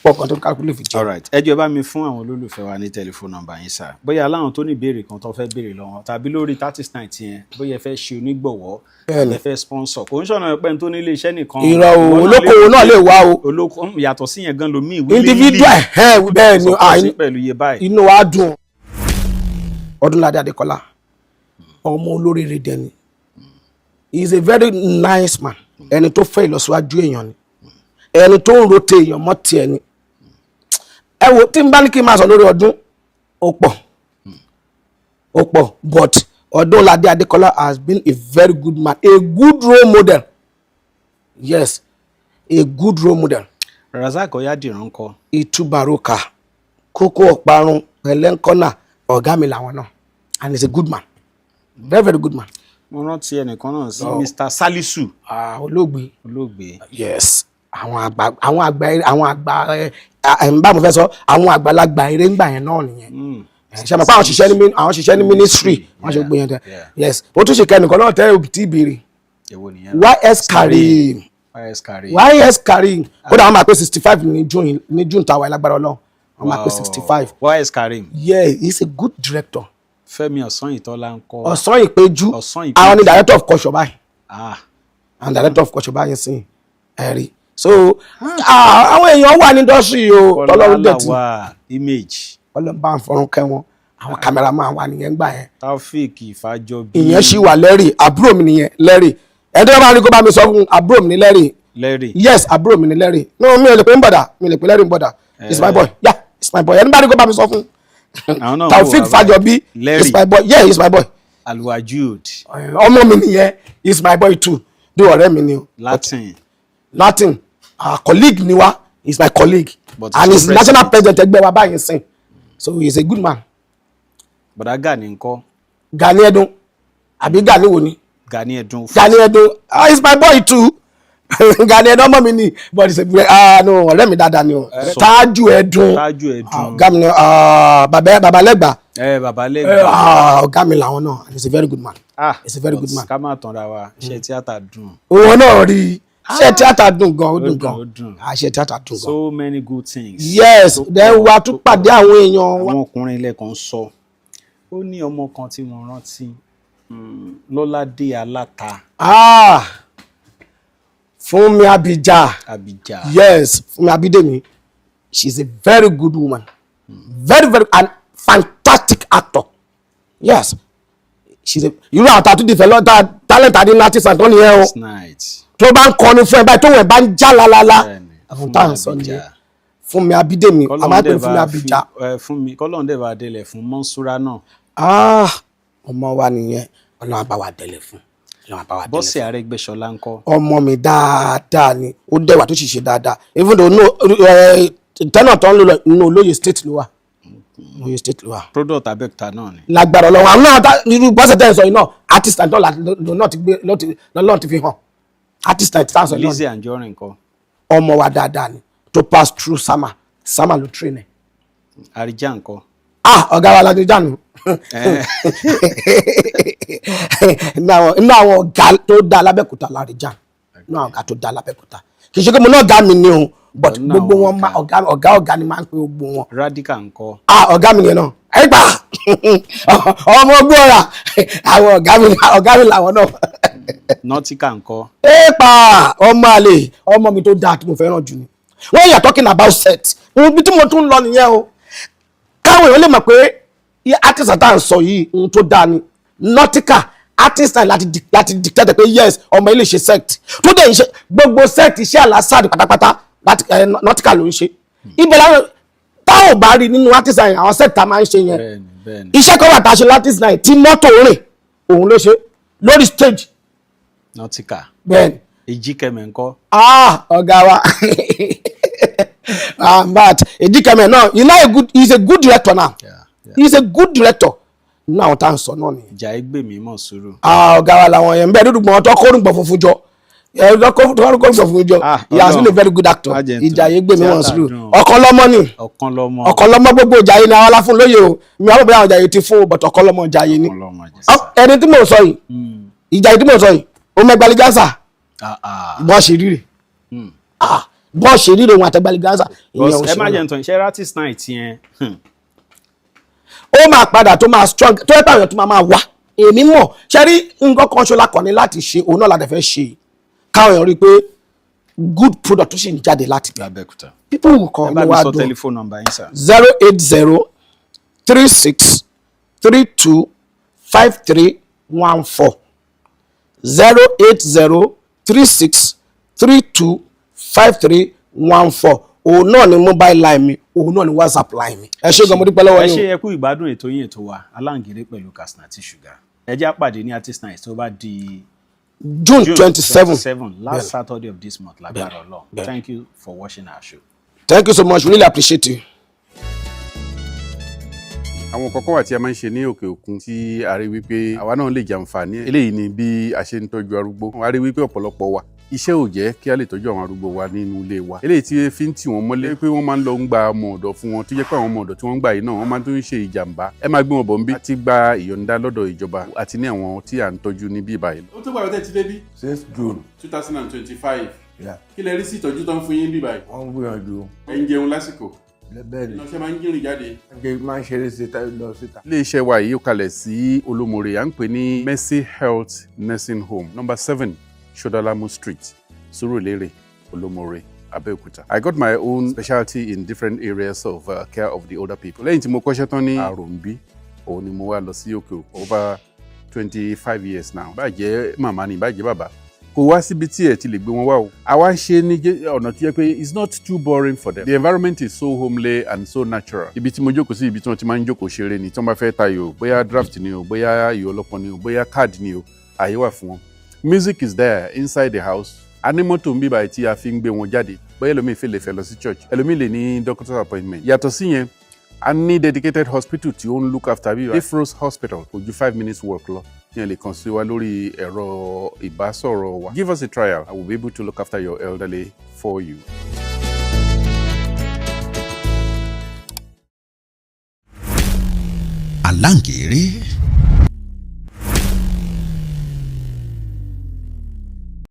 [SPEAKER 1] pọ̀ gan tó ní kálukú lè fi jẹun.
[SPEAKER 3] Alright, ẹ jọ̀ọ́, ẹ bá mi fún àwọn olólùfẹ́ wa ní tẹlifóònù nọ́mbà yín sá, bóyá aláwọn tó ní ìbéèrè kan tó fẹ́ béèrè lọ́wọ́, tàbí lórí Artist Night yẹn, bóyá ẹ fẹ́ ṣe onígbọ̀wọ́, ẹ fẹ́ sponsor. Kò ń ṣọ̀nà ẹ̀pẹ́ tó ní ilé iṣẹ́ nìkan.
[SPEAKER 1] Irọ́ o.
[SPEAKER 3] Ìwọ náà.
[SPEAKER 1] Olókoòwò náà lè wá o.
[SPEAKER 3] Olóko yàtọ̀ sí yẹn gan lomi ìwé.
[SPEAKER 1] Individual ẹ̀, bẹ́ẹ̀ ni.
[SPEAKER 3] Sọ sí pẹ̀lú iye báyìí.
[SPEAKER 1] Inú wa dùn. Ọdúnládé Adékọlá, ọmọ olóríire dẹni. He is a very nice man. Ẹni tó fẹ́ ìlọsíwájú èèyàn ni, ẹni tó ń rote èèyàn mọ́ tiẹ̀ ni. Ẹ wo, tí n bá ní kí n máa sọ lórí ọdún, ó pọ̀, ó pọ̀, but Ọdúnládé Adékọlá has been a very good man, a good role model. Yes, a good role model.
[SPEAKER 3] Razak Ọ̀yádìran ńkọ́?
[SPEAKER 1] Ìtúbàrọ̀kà kókó ọ̀parun pẹ̀lẹ́ńkọ́nà, ọ̀gá mi làwọn náà, and he's a good man, very, very good man.
[SPEAKER 3] Mo rántí ẹnìkan náà sí, Mr Salisu.
[SPEAKER 1] Ah, olóògbé.
[SPEAKER 3] Olóògbé.
[SPEAKER 1] Yes, àwọn àgbà ẹ ẹ ń bá mo fẹ́ sọ, àwọn àgbàlagbà eré ńgbà yẹn náà nìyẹn. Ẹ ṣe mọ̀ pé àwọn ṣiṣẹ́ ní ministry, wọ́n ṣe gbé yẹn tẹ. Yes, ó tún ṣe kẹ́nìkan náà tẹ́ òbí tí ì béèrè.
[SPEAKER 3] Èwo nìyẹn?
[SPEAKER 1] Ys Karim.
[SPEAKER 3] Ys Karim.
[SPEAKER 1] Ys Karim, kódà wọ́n máa pé 65 ní June tàwa, ìlágbára Ọlọ́run, wọ́n máa pé 65.
[SPEAKER 3] Ys Karim.
[SPEAKER 1] Yeah, he's a good director.
[SPEAKER 3] Fẹ́mi Ọ̀sán-Ìtọ́lá ńkọ́?
[SPEAKER 1] Ọ̀sán Ìpéjú.
[SPEAKER 3] Ọ̀sán Ìpéjú.
[SPEAKER 1] Àwọn ni director of culture báyìí.
[SPEAKER 3] Ah.
[SPEAKER 1] And director of culture báyìí sí ẹ̀rí. So àwọn èèyàn wà ní industry o, tọ́lọ́run dẹ̀ tí
[SPEAKER 3] Kọ́lá Image.
[SPEAKER 1] Ọlọ́run bá ń fọrún kẹ́ wọn. Àwọn cameraman wà nìyẹn gbà yẹn.
[SPEAKER 3] Taofik Ìfàjọbí.
[SPEAKER 1] Ìyẹn sì wà lẹ́rì, àbúrò mi nìyẹn, lẹ́rì. Ẹni tó bá rí kó bá mi sọ fún, àbúrò mi ní lẹ́rì.
[SPEAKER 3] Larry.
[SPEAKER 1] Yes, àbúrò mi ní lẹ́rì. No, mi ò lè pè ń bọ̀dà, mi ò lè pè lẹ́rì ń bọ̀dà. It's my boy, yeah, it's my boy. Ẹni bá rí kó bá mi sọ fún.
[SPEAKER 3] Àwọn náà
[SPEAKER 1] Taofik
[SPEAKER 3] wò wá báyìí.
[SPEAKER 1] Fàjọbí.
[SPEAKER 3] Larry.
[SPEAKER 1] It's my boy, yeah, it's my boy.
[SPEAKER 3] Alwajud.
[SPEAKER 1] Ọmọ mi nìyẹn, it's my boy too, bí ọ̀rẹ́ mi ni o.
[SPEAKER 3] Latin.
[SPEAKER 1] Latin, our colleague ni wa, he's my colleague.
[SPEAKER 3] But
[SPEAKER 1] And
[SPEAKER 3] he's
[SPEAKER 1] he's
[SPEAKER 3] the
[SPEAKER 1] national president ẹgbẹ́ wa báyìí sìn, so he is a good man.
[SPEAKER 3] Bọ̀dá Gani ńkọ́?
[SPEAKER 1] Gani Ẹdun àbí Gani wo ni?
[SPEAKER 3] Gani Ẹdun.
[SPEAKER 1] Gani Ẹdun, ah, he's my boy too. Gani Ẹdun ọmọ mi ni, but he's a, ah, no, ọ̀rẹ́ mi dáadáa ni o. Tájù Ẹdun.
[SPEAKER 3] Tájù Ẹdun.
[SPEAKER 1] Ah, ọ̀gá mi ni. Ah, bàbá Babalẹ́gbà.
[SPEAKER 3] Ẹ bàbá lẹ́gbẹ̀ẹ́.
[SPEAKER 1] Ah, ọ̀gá mi làwọn náà, and he's a very good man.
[SPEAKER 3] Ah,
[SPEAKER 1] He's a very
[SPEAKER 3] but
[SPEAKER 1] good man.
[SPEAKER 3] Ká má tanra wa, iṣẹ́ tíátà dùn.
[SPEAKER 1] Òun náà rí i, iṣẹ́ tíátà dùn gan, ó dùn
[SPEAKER 3] dùn,
[SPEAKER 1] gan.
[SPEAKER 3] ó dùn.
[SPEAKER 1] Ah, iṣẹ́ tíátà dùn gan.
[SPEAKER 3] So many good things.
[SPEAKER 1] Yes, then wa tún pàdé àwọn èèyàn wa.
[SPEAKER 3] Àwọn ọkùnrin ilẹ̀ kan sọ, ó ní ọmọ kan tí mo rántí, Lọ́ládé Aláta.
[SPEAKER 1] Ah, Fúnmi Abija.
[SPEAKER 3] Abija.
[SPEAKER 1] Yes, Fúnmi Abídèmí, she is a very good woman, very, very and fantastic actor. Yes, she's a irú àwọn tàtú develop talent adi láti sàn tó nìyẹn o.
[SPEAKER 3] Last night.
[SPEAKER 1] Tó bá ń kọrin fún ẹ báyìí, tó wẹ̀ bá ń já lálálá.
[SPEAKER 3] Bẹ́ẹ̀ni,
[SPEAKER 1] Àwọn tá à ń sọ
[SPEAKER 3] Fúnmi
[SPEAKER 1] nìyẹn.
[SPEAKER 3] Abija.
[SPEAKER 1] Fúnmi Abídèmí, a máa ń pè ní
[SPEAKER 3] Kọ́lọ́n
[SPEAKER 1] Fúnmi
[SPEAKER 3] dẹ̀ bá
[SPEAKER 1] Abija.
[SPEAKER 3] Fúnmi, kọ́lọ́n dẹ̀ bá délẹ̀ fún Mọ́nsúrà náà.
[SPEAKER 1] Ah, ọmọ wa nìyẹn, Ọlọ́run á bá wa délẹ̀ fún. Ọlọ́run á bá wa délé.
[SPEAKER 3] Bọ́sẹ̀ Arẹ́gbẹ́ṣọlá ńkọ́?
[SPEAKER 1] Ọmọ mi dáadáa ni, ó dẹwà tó sì ṣe dáadáa, even though no tẹ́nà tó ń lò lọ inú olóyè state ló wà, olóyè state ló wà.
[SPEAKER 3] Product Abẹ́òkúta náà ni.
[SPEAKER 1] Lágbára Ọlọ́run, àwọn náà irú bọ́sẹ̀ tẹ́ ẹ̀ sọ yìí náà, artist and dollar ló náà ti gbé lọ́lọ́run ti fi hàn artist and tá à ń sọ yìí náà.
[SPEAKER 3] Lizzy Anjorin ńkọ́?
[SPEAKER 1] Ọmọ wa dáadáa ni tó pass through Sama. Sama ló train ẹ̀.
[SPEAKER 3] Àríjà ńkọ́?
[SPEAKER 1] Ah, ọ̀gá wa ládé jánu inú àwọn ọ̀gá tó dá lábẹ́òkúta láríjà, inú àwọn ọ̀gá tó dá lábẹ́òkúta. Kì í ṣe pé mo náà ọ̀gá mi ni o, but
[SPEAKER 3] Nínú
[SPEAKER 1] gbogbo
[SPEAKER 3] àwọn
[SPEAKER 1] wọn ọ̀gá ọ̀gá ọ̀gá ni máa ń pe gbogbo wọn.
[SPEAKER 3] Radical ńkọ́?
[SPEAKER 1] Ah, ọ̀gá mi nìyẹn náà. Ẹ gbà ọmọ gbọ́ra àwọn ọ̀gá mi, ọ̀gá mi làwọn náà.
[SPEAKER 3] Nautica ńkọ́?
[SPEAKER 1] Ẹ pa ọmọ àlè, ọmọ mi tó dáa tí mo fẹ́ràn jù ni. When you are talking about set, ibi tí mo tún lọ nìyẹn o, káwọn èèyàn lè mọ̀ pé artist tá à ń sọ yìí, ohun tó dáa ni. Nautica artist náà láti dictate pé yes, ọmọ ilé ṣe set tó dẹ̀ ń ṣe gbogbo set iṣẹ́ àlásàdì pátápátá láti Nautica ló ń ṣe. Ibẹ̀ láwọn táwọn ò bá rí nínú artist náà, àwọn set tá a máa ń ṣe yẹn.
[SPEAKER 3] Bẹ́ẹ̀ni bẹ́ẹ̀ni.
[SPEAKER 1] Iṣẹ́ kan wà tá a ṣe l'artist náà tí mọ́tò rìn, òun ló ṣe lórí stage.
[SPEAKER 3] Nautica.
[SPEAKER 1] Bẹ́ẹ̀ni.
[SPEAKER 3] Èjìkẹmẹ ńkọ́?
[SPEAKER 1] Ah, ọ̀gá wa. Ah, but Ejikeme náà, you know, a good he is a good director now. He is a good director nínú àwọn tá à ń sọ náà nìyẹn.
[SPEAKER 3] Jàyégbèmí Mọ̀súrù.
[SPEAKER 1] Ah, ọ̀gá wa làwọn yẹn ń bẹ́ẹ̀ dúdú gbọ̀n tó kó rúgbọ̀n funfun jọ ẹ tó kó rúgbọ̀n funfun jọ.
[SPEAKER 3] Ah,
[SPEAKER 1] He has been a very good actor.
[SPEAKER 3] Má jẹ́ n tàn.
[SPEAKER 1] Ìjàyégbèmí
[SPEAKER 3] Tíátà
[SPEAKER 1] Mọ̀súrù
[SPEAKER 3] dùn.
[SPEAKER 1] Ọ̀kan lọ́mọ ni.
[SPEAKER 3] Ọ̀kan lọ́mọ.
[SPEAKER 1] Ọ̀kan lọ́mọ gbogbo Ìjàyè ni àwọn aláfún lóye o. Mi àwọn bóyá àwọn Ìjàyè ti fún o, but ọ̀kan lọ́mọ Ìjàyè ni.
[SPEAKER 3] Ọ̀kan lọ́mọ jẹ́.
[SPEAKER 1] Ẹni tí mò ń sọ yìí, Ìjàyè tí mò ń sọ yìí, ó mẹ́gbàlígánsà.
[SPEAKER 3] Ah, ah.
[SPEAKER 1] Bọ́ọ̀ ṣe rírè, ah, bọ́ọ̀ ṣe rírè wọn àtẹgbàlígánsà ìyẹn ò
[SPEAKER 3] Ẹ
[SPEAKER 1] ṣe
[SPEAKER 3] má
[SPEAKER 1] wọn.
[SPEAKER 3] jẹ́ n tàn, iṣẹ́ artist night yẹn.
[SPEAKER 1] Ó máa padà tó máa strong tó yẹ pé àwọn èèyàn tó máa máa wá. Èmi mọ̀ ṣe rí nǹkan kan ṣọlá kàn ní láti ṣe, òun náà la dẹ̀ fẹ́ ṣe, káwọn èèyàn rí i pé good product tó sì ń jáde láti bẹ̀.
[SPEAKER 3] Lábẹ́òkúta.
[SPEAKER 1] People will come.
[SPEAKER 3] Ẹ bá
[SPEAKER 1] Ní
[SPEAKER 3] mi
[SPEAKER 1] wàá
[SPEAKER 3] sọ
[SPEAKER 1] dùn.
[SPEAKER 3] Telephone number yín, sir.
[SPEAKER 1] 08036325314, 08036325314. Òun náà ni mobile line mi, òun náà ni WhatsApp line mi. Ẹ ṣé gan, mo dúpẹ́ lọ́wọ́
[SPEAKER 3] Ẹ
[SPEAKER 1] yín o.
[SPEAKER 3] ṣe, ẹ kú ìgbádùn ètò yín, ètò wa Aláǹgẹ̀rẹ̀ pẹ̀lú Katsina Sugar. Ẹ jẹ́ á pàdé ní artist night tó bá di
[SPEAKER 1] June 27.
[SPEAKER 3] 27, last Saturday of this month, lágbára Ọlọ́run. Thank you for watching our show.
[SPEAKER 1] Thank you so much, we really appreciate you.
[SPEAKER 5] Àwọn kọ̀ọ̀kan wà tí a máa ń ṣe ní òkè òkun tí a rí wípé àwa náà lè jàǹfààní ẹ̀. Eléyìí ni bí a ṣe ń tọ́jú arúgbó. A rí wípé ọ̀pọ̀lọpọ̀ wa, iṣẹ́ ò jẹ́ kí a lè tọ́jú àwọn arúgbó wa nínú ilé wa. Eléyìí tí fi ń tì wọ́n mọ́lé pé wọ́n máa ń lọ ń gba ọmọ ọ̀dọ̀ fún wọn, tó jẹ́ pé àwọn ọmọ ọ̀dọ̀ tí wọ́n ń gbà yìí náà, wọ́n máa tún ń ṣe ìjàmbá. Ẹ máa gbé wọn bọ̀ ń bí àti gba ìyọ̀ǹda lọ́dọ̀ ìjọba àti ní àwọn tí à ń tọ́jú ní bí báyìí. Ó tó gbàgbọ́ tẹ́ ti dé bí.
[SPEAKER 6] Since June.
[SPEAKER 5] 2025.
[SPEAKER 6] Yeah.
[SPEAKER 5] Kí lẹ rí sí ìtọ́jú tó ń fún yín bí báyìí?
[SPEAKER 6] Wọ́n ń gbìyànjú.
[SPEAKER 5] Ẹ ń jẹun lásìkò?
[SPEAKER 6] Bẹ́ẹ̀ ni.
[SPEAKER 5] Ṣe máa ń jìnrìn jáde?
[SPEAKER 6] Ṣe máa ń ṣeré síta lọ síta.
[SPEAKER 5] Iléeṣẹ́ wa yìí ó kalẹ̀ sí Olómore, à ń pè ní Mercy Health Nursing Home, number 7 Shodalamu Street, Surulere, Olómore, Abẹ́òkúta. I got my own specialty in different areas of care of the older people. Lẹ́yìn tí mo kọ́ṣẹ́ tán ní Àròǹbí, òun ni mo wá lọ sí òkè òkun, over 25 years now. Bá jẹ́ màmá ni, bá jẹ́ bàbá, kò wá síbi tí ẹ ti lè gbé wọn wá o. Àwa ṣe ní ọ̀nà tí yẹ pé it's not too boring for them. The environment is so homely and so natural. Ibi tí mo jókòó sí, ibi tí wọ́n ti máa ń jókòó ṣeré ni. Tí wọ́n bá fẹ́ tayò, bóyá draft ni o, bóyá ayò ọlọ́pọ́n ni o, bóyá card ni o, àyè wà fún wọn. Music is there inside the house. A ní mọ́tò ń bíbáyìí tí a fi ń gbé wọn jáde, bóyá ẹlòmíì fẹ́ lè fẹ́ lọ sí church, ẹlòmíì lè ní doctor's appointment. Yàtọ̀ sí yẹn, a ní dedicated hospital tí ó ń look after bí Ifros Hospital, kò ju 5 minutes walk lọ ní. Ẹ lè kàn sí wa lórí ẹ̀rọ ìbásọ̀rọ̀ wa. Give us a trial. I will be able to look after your elderly for you.
[SPEAKER 7] Aláǹgẹ̀rẹ̀.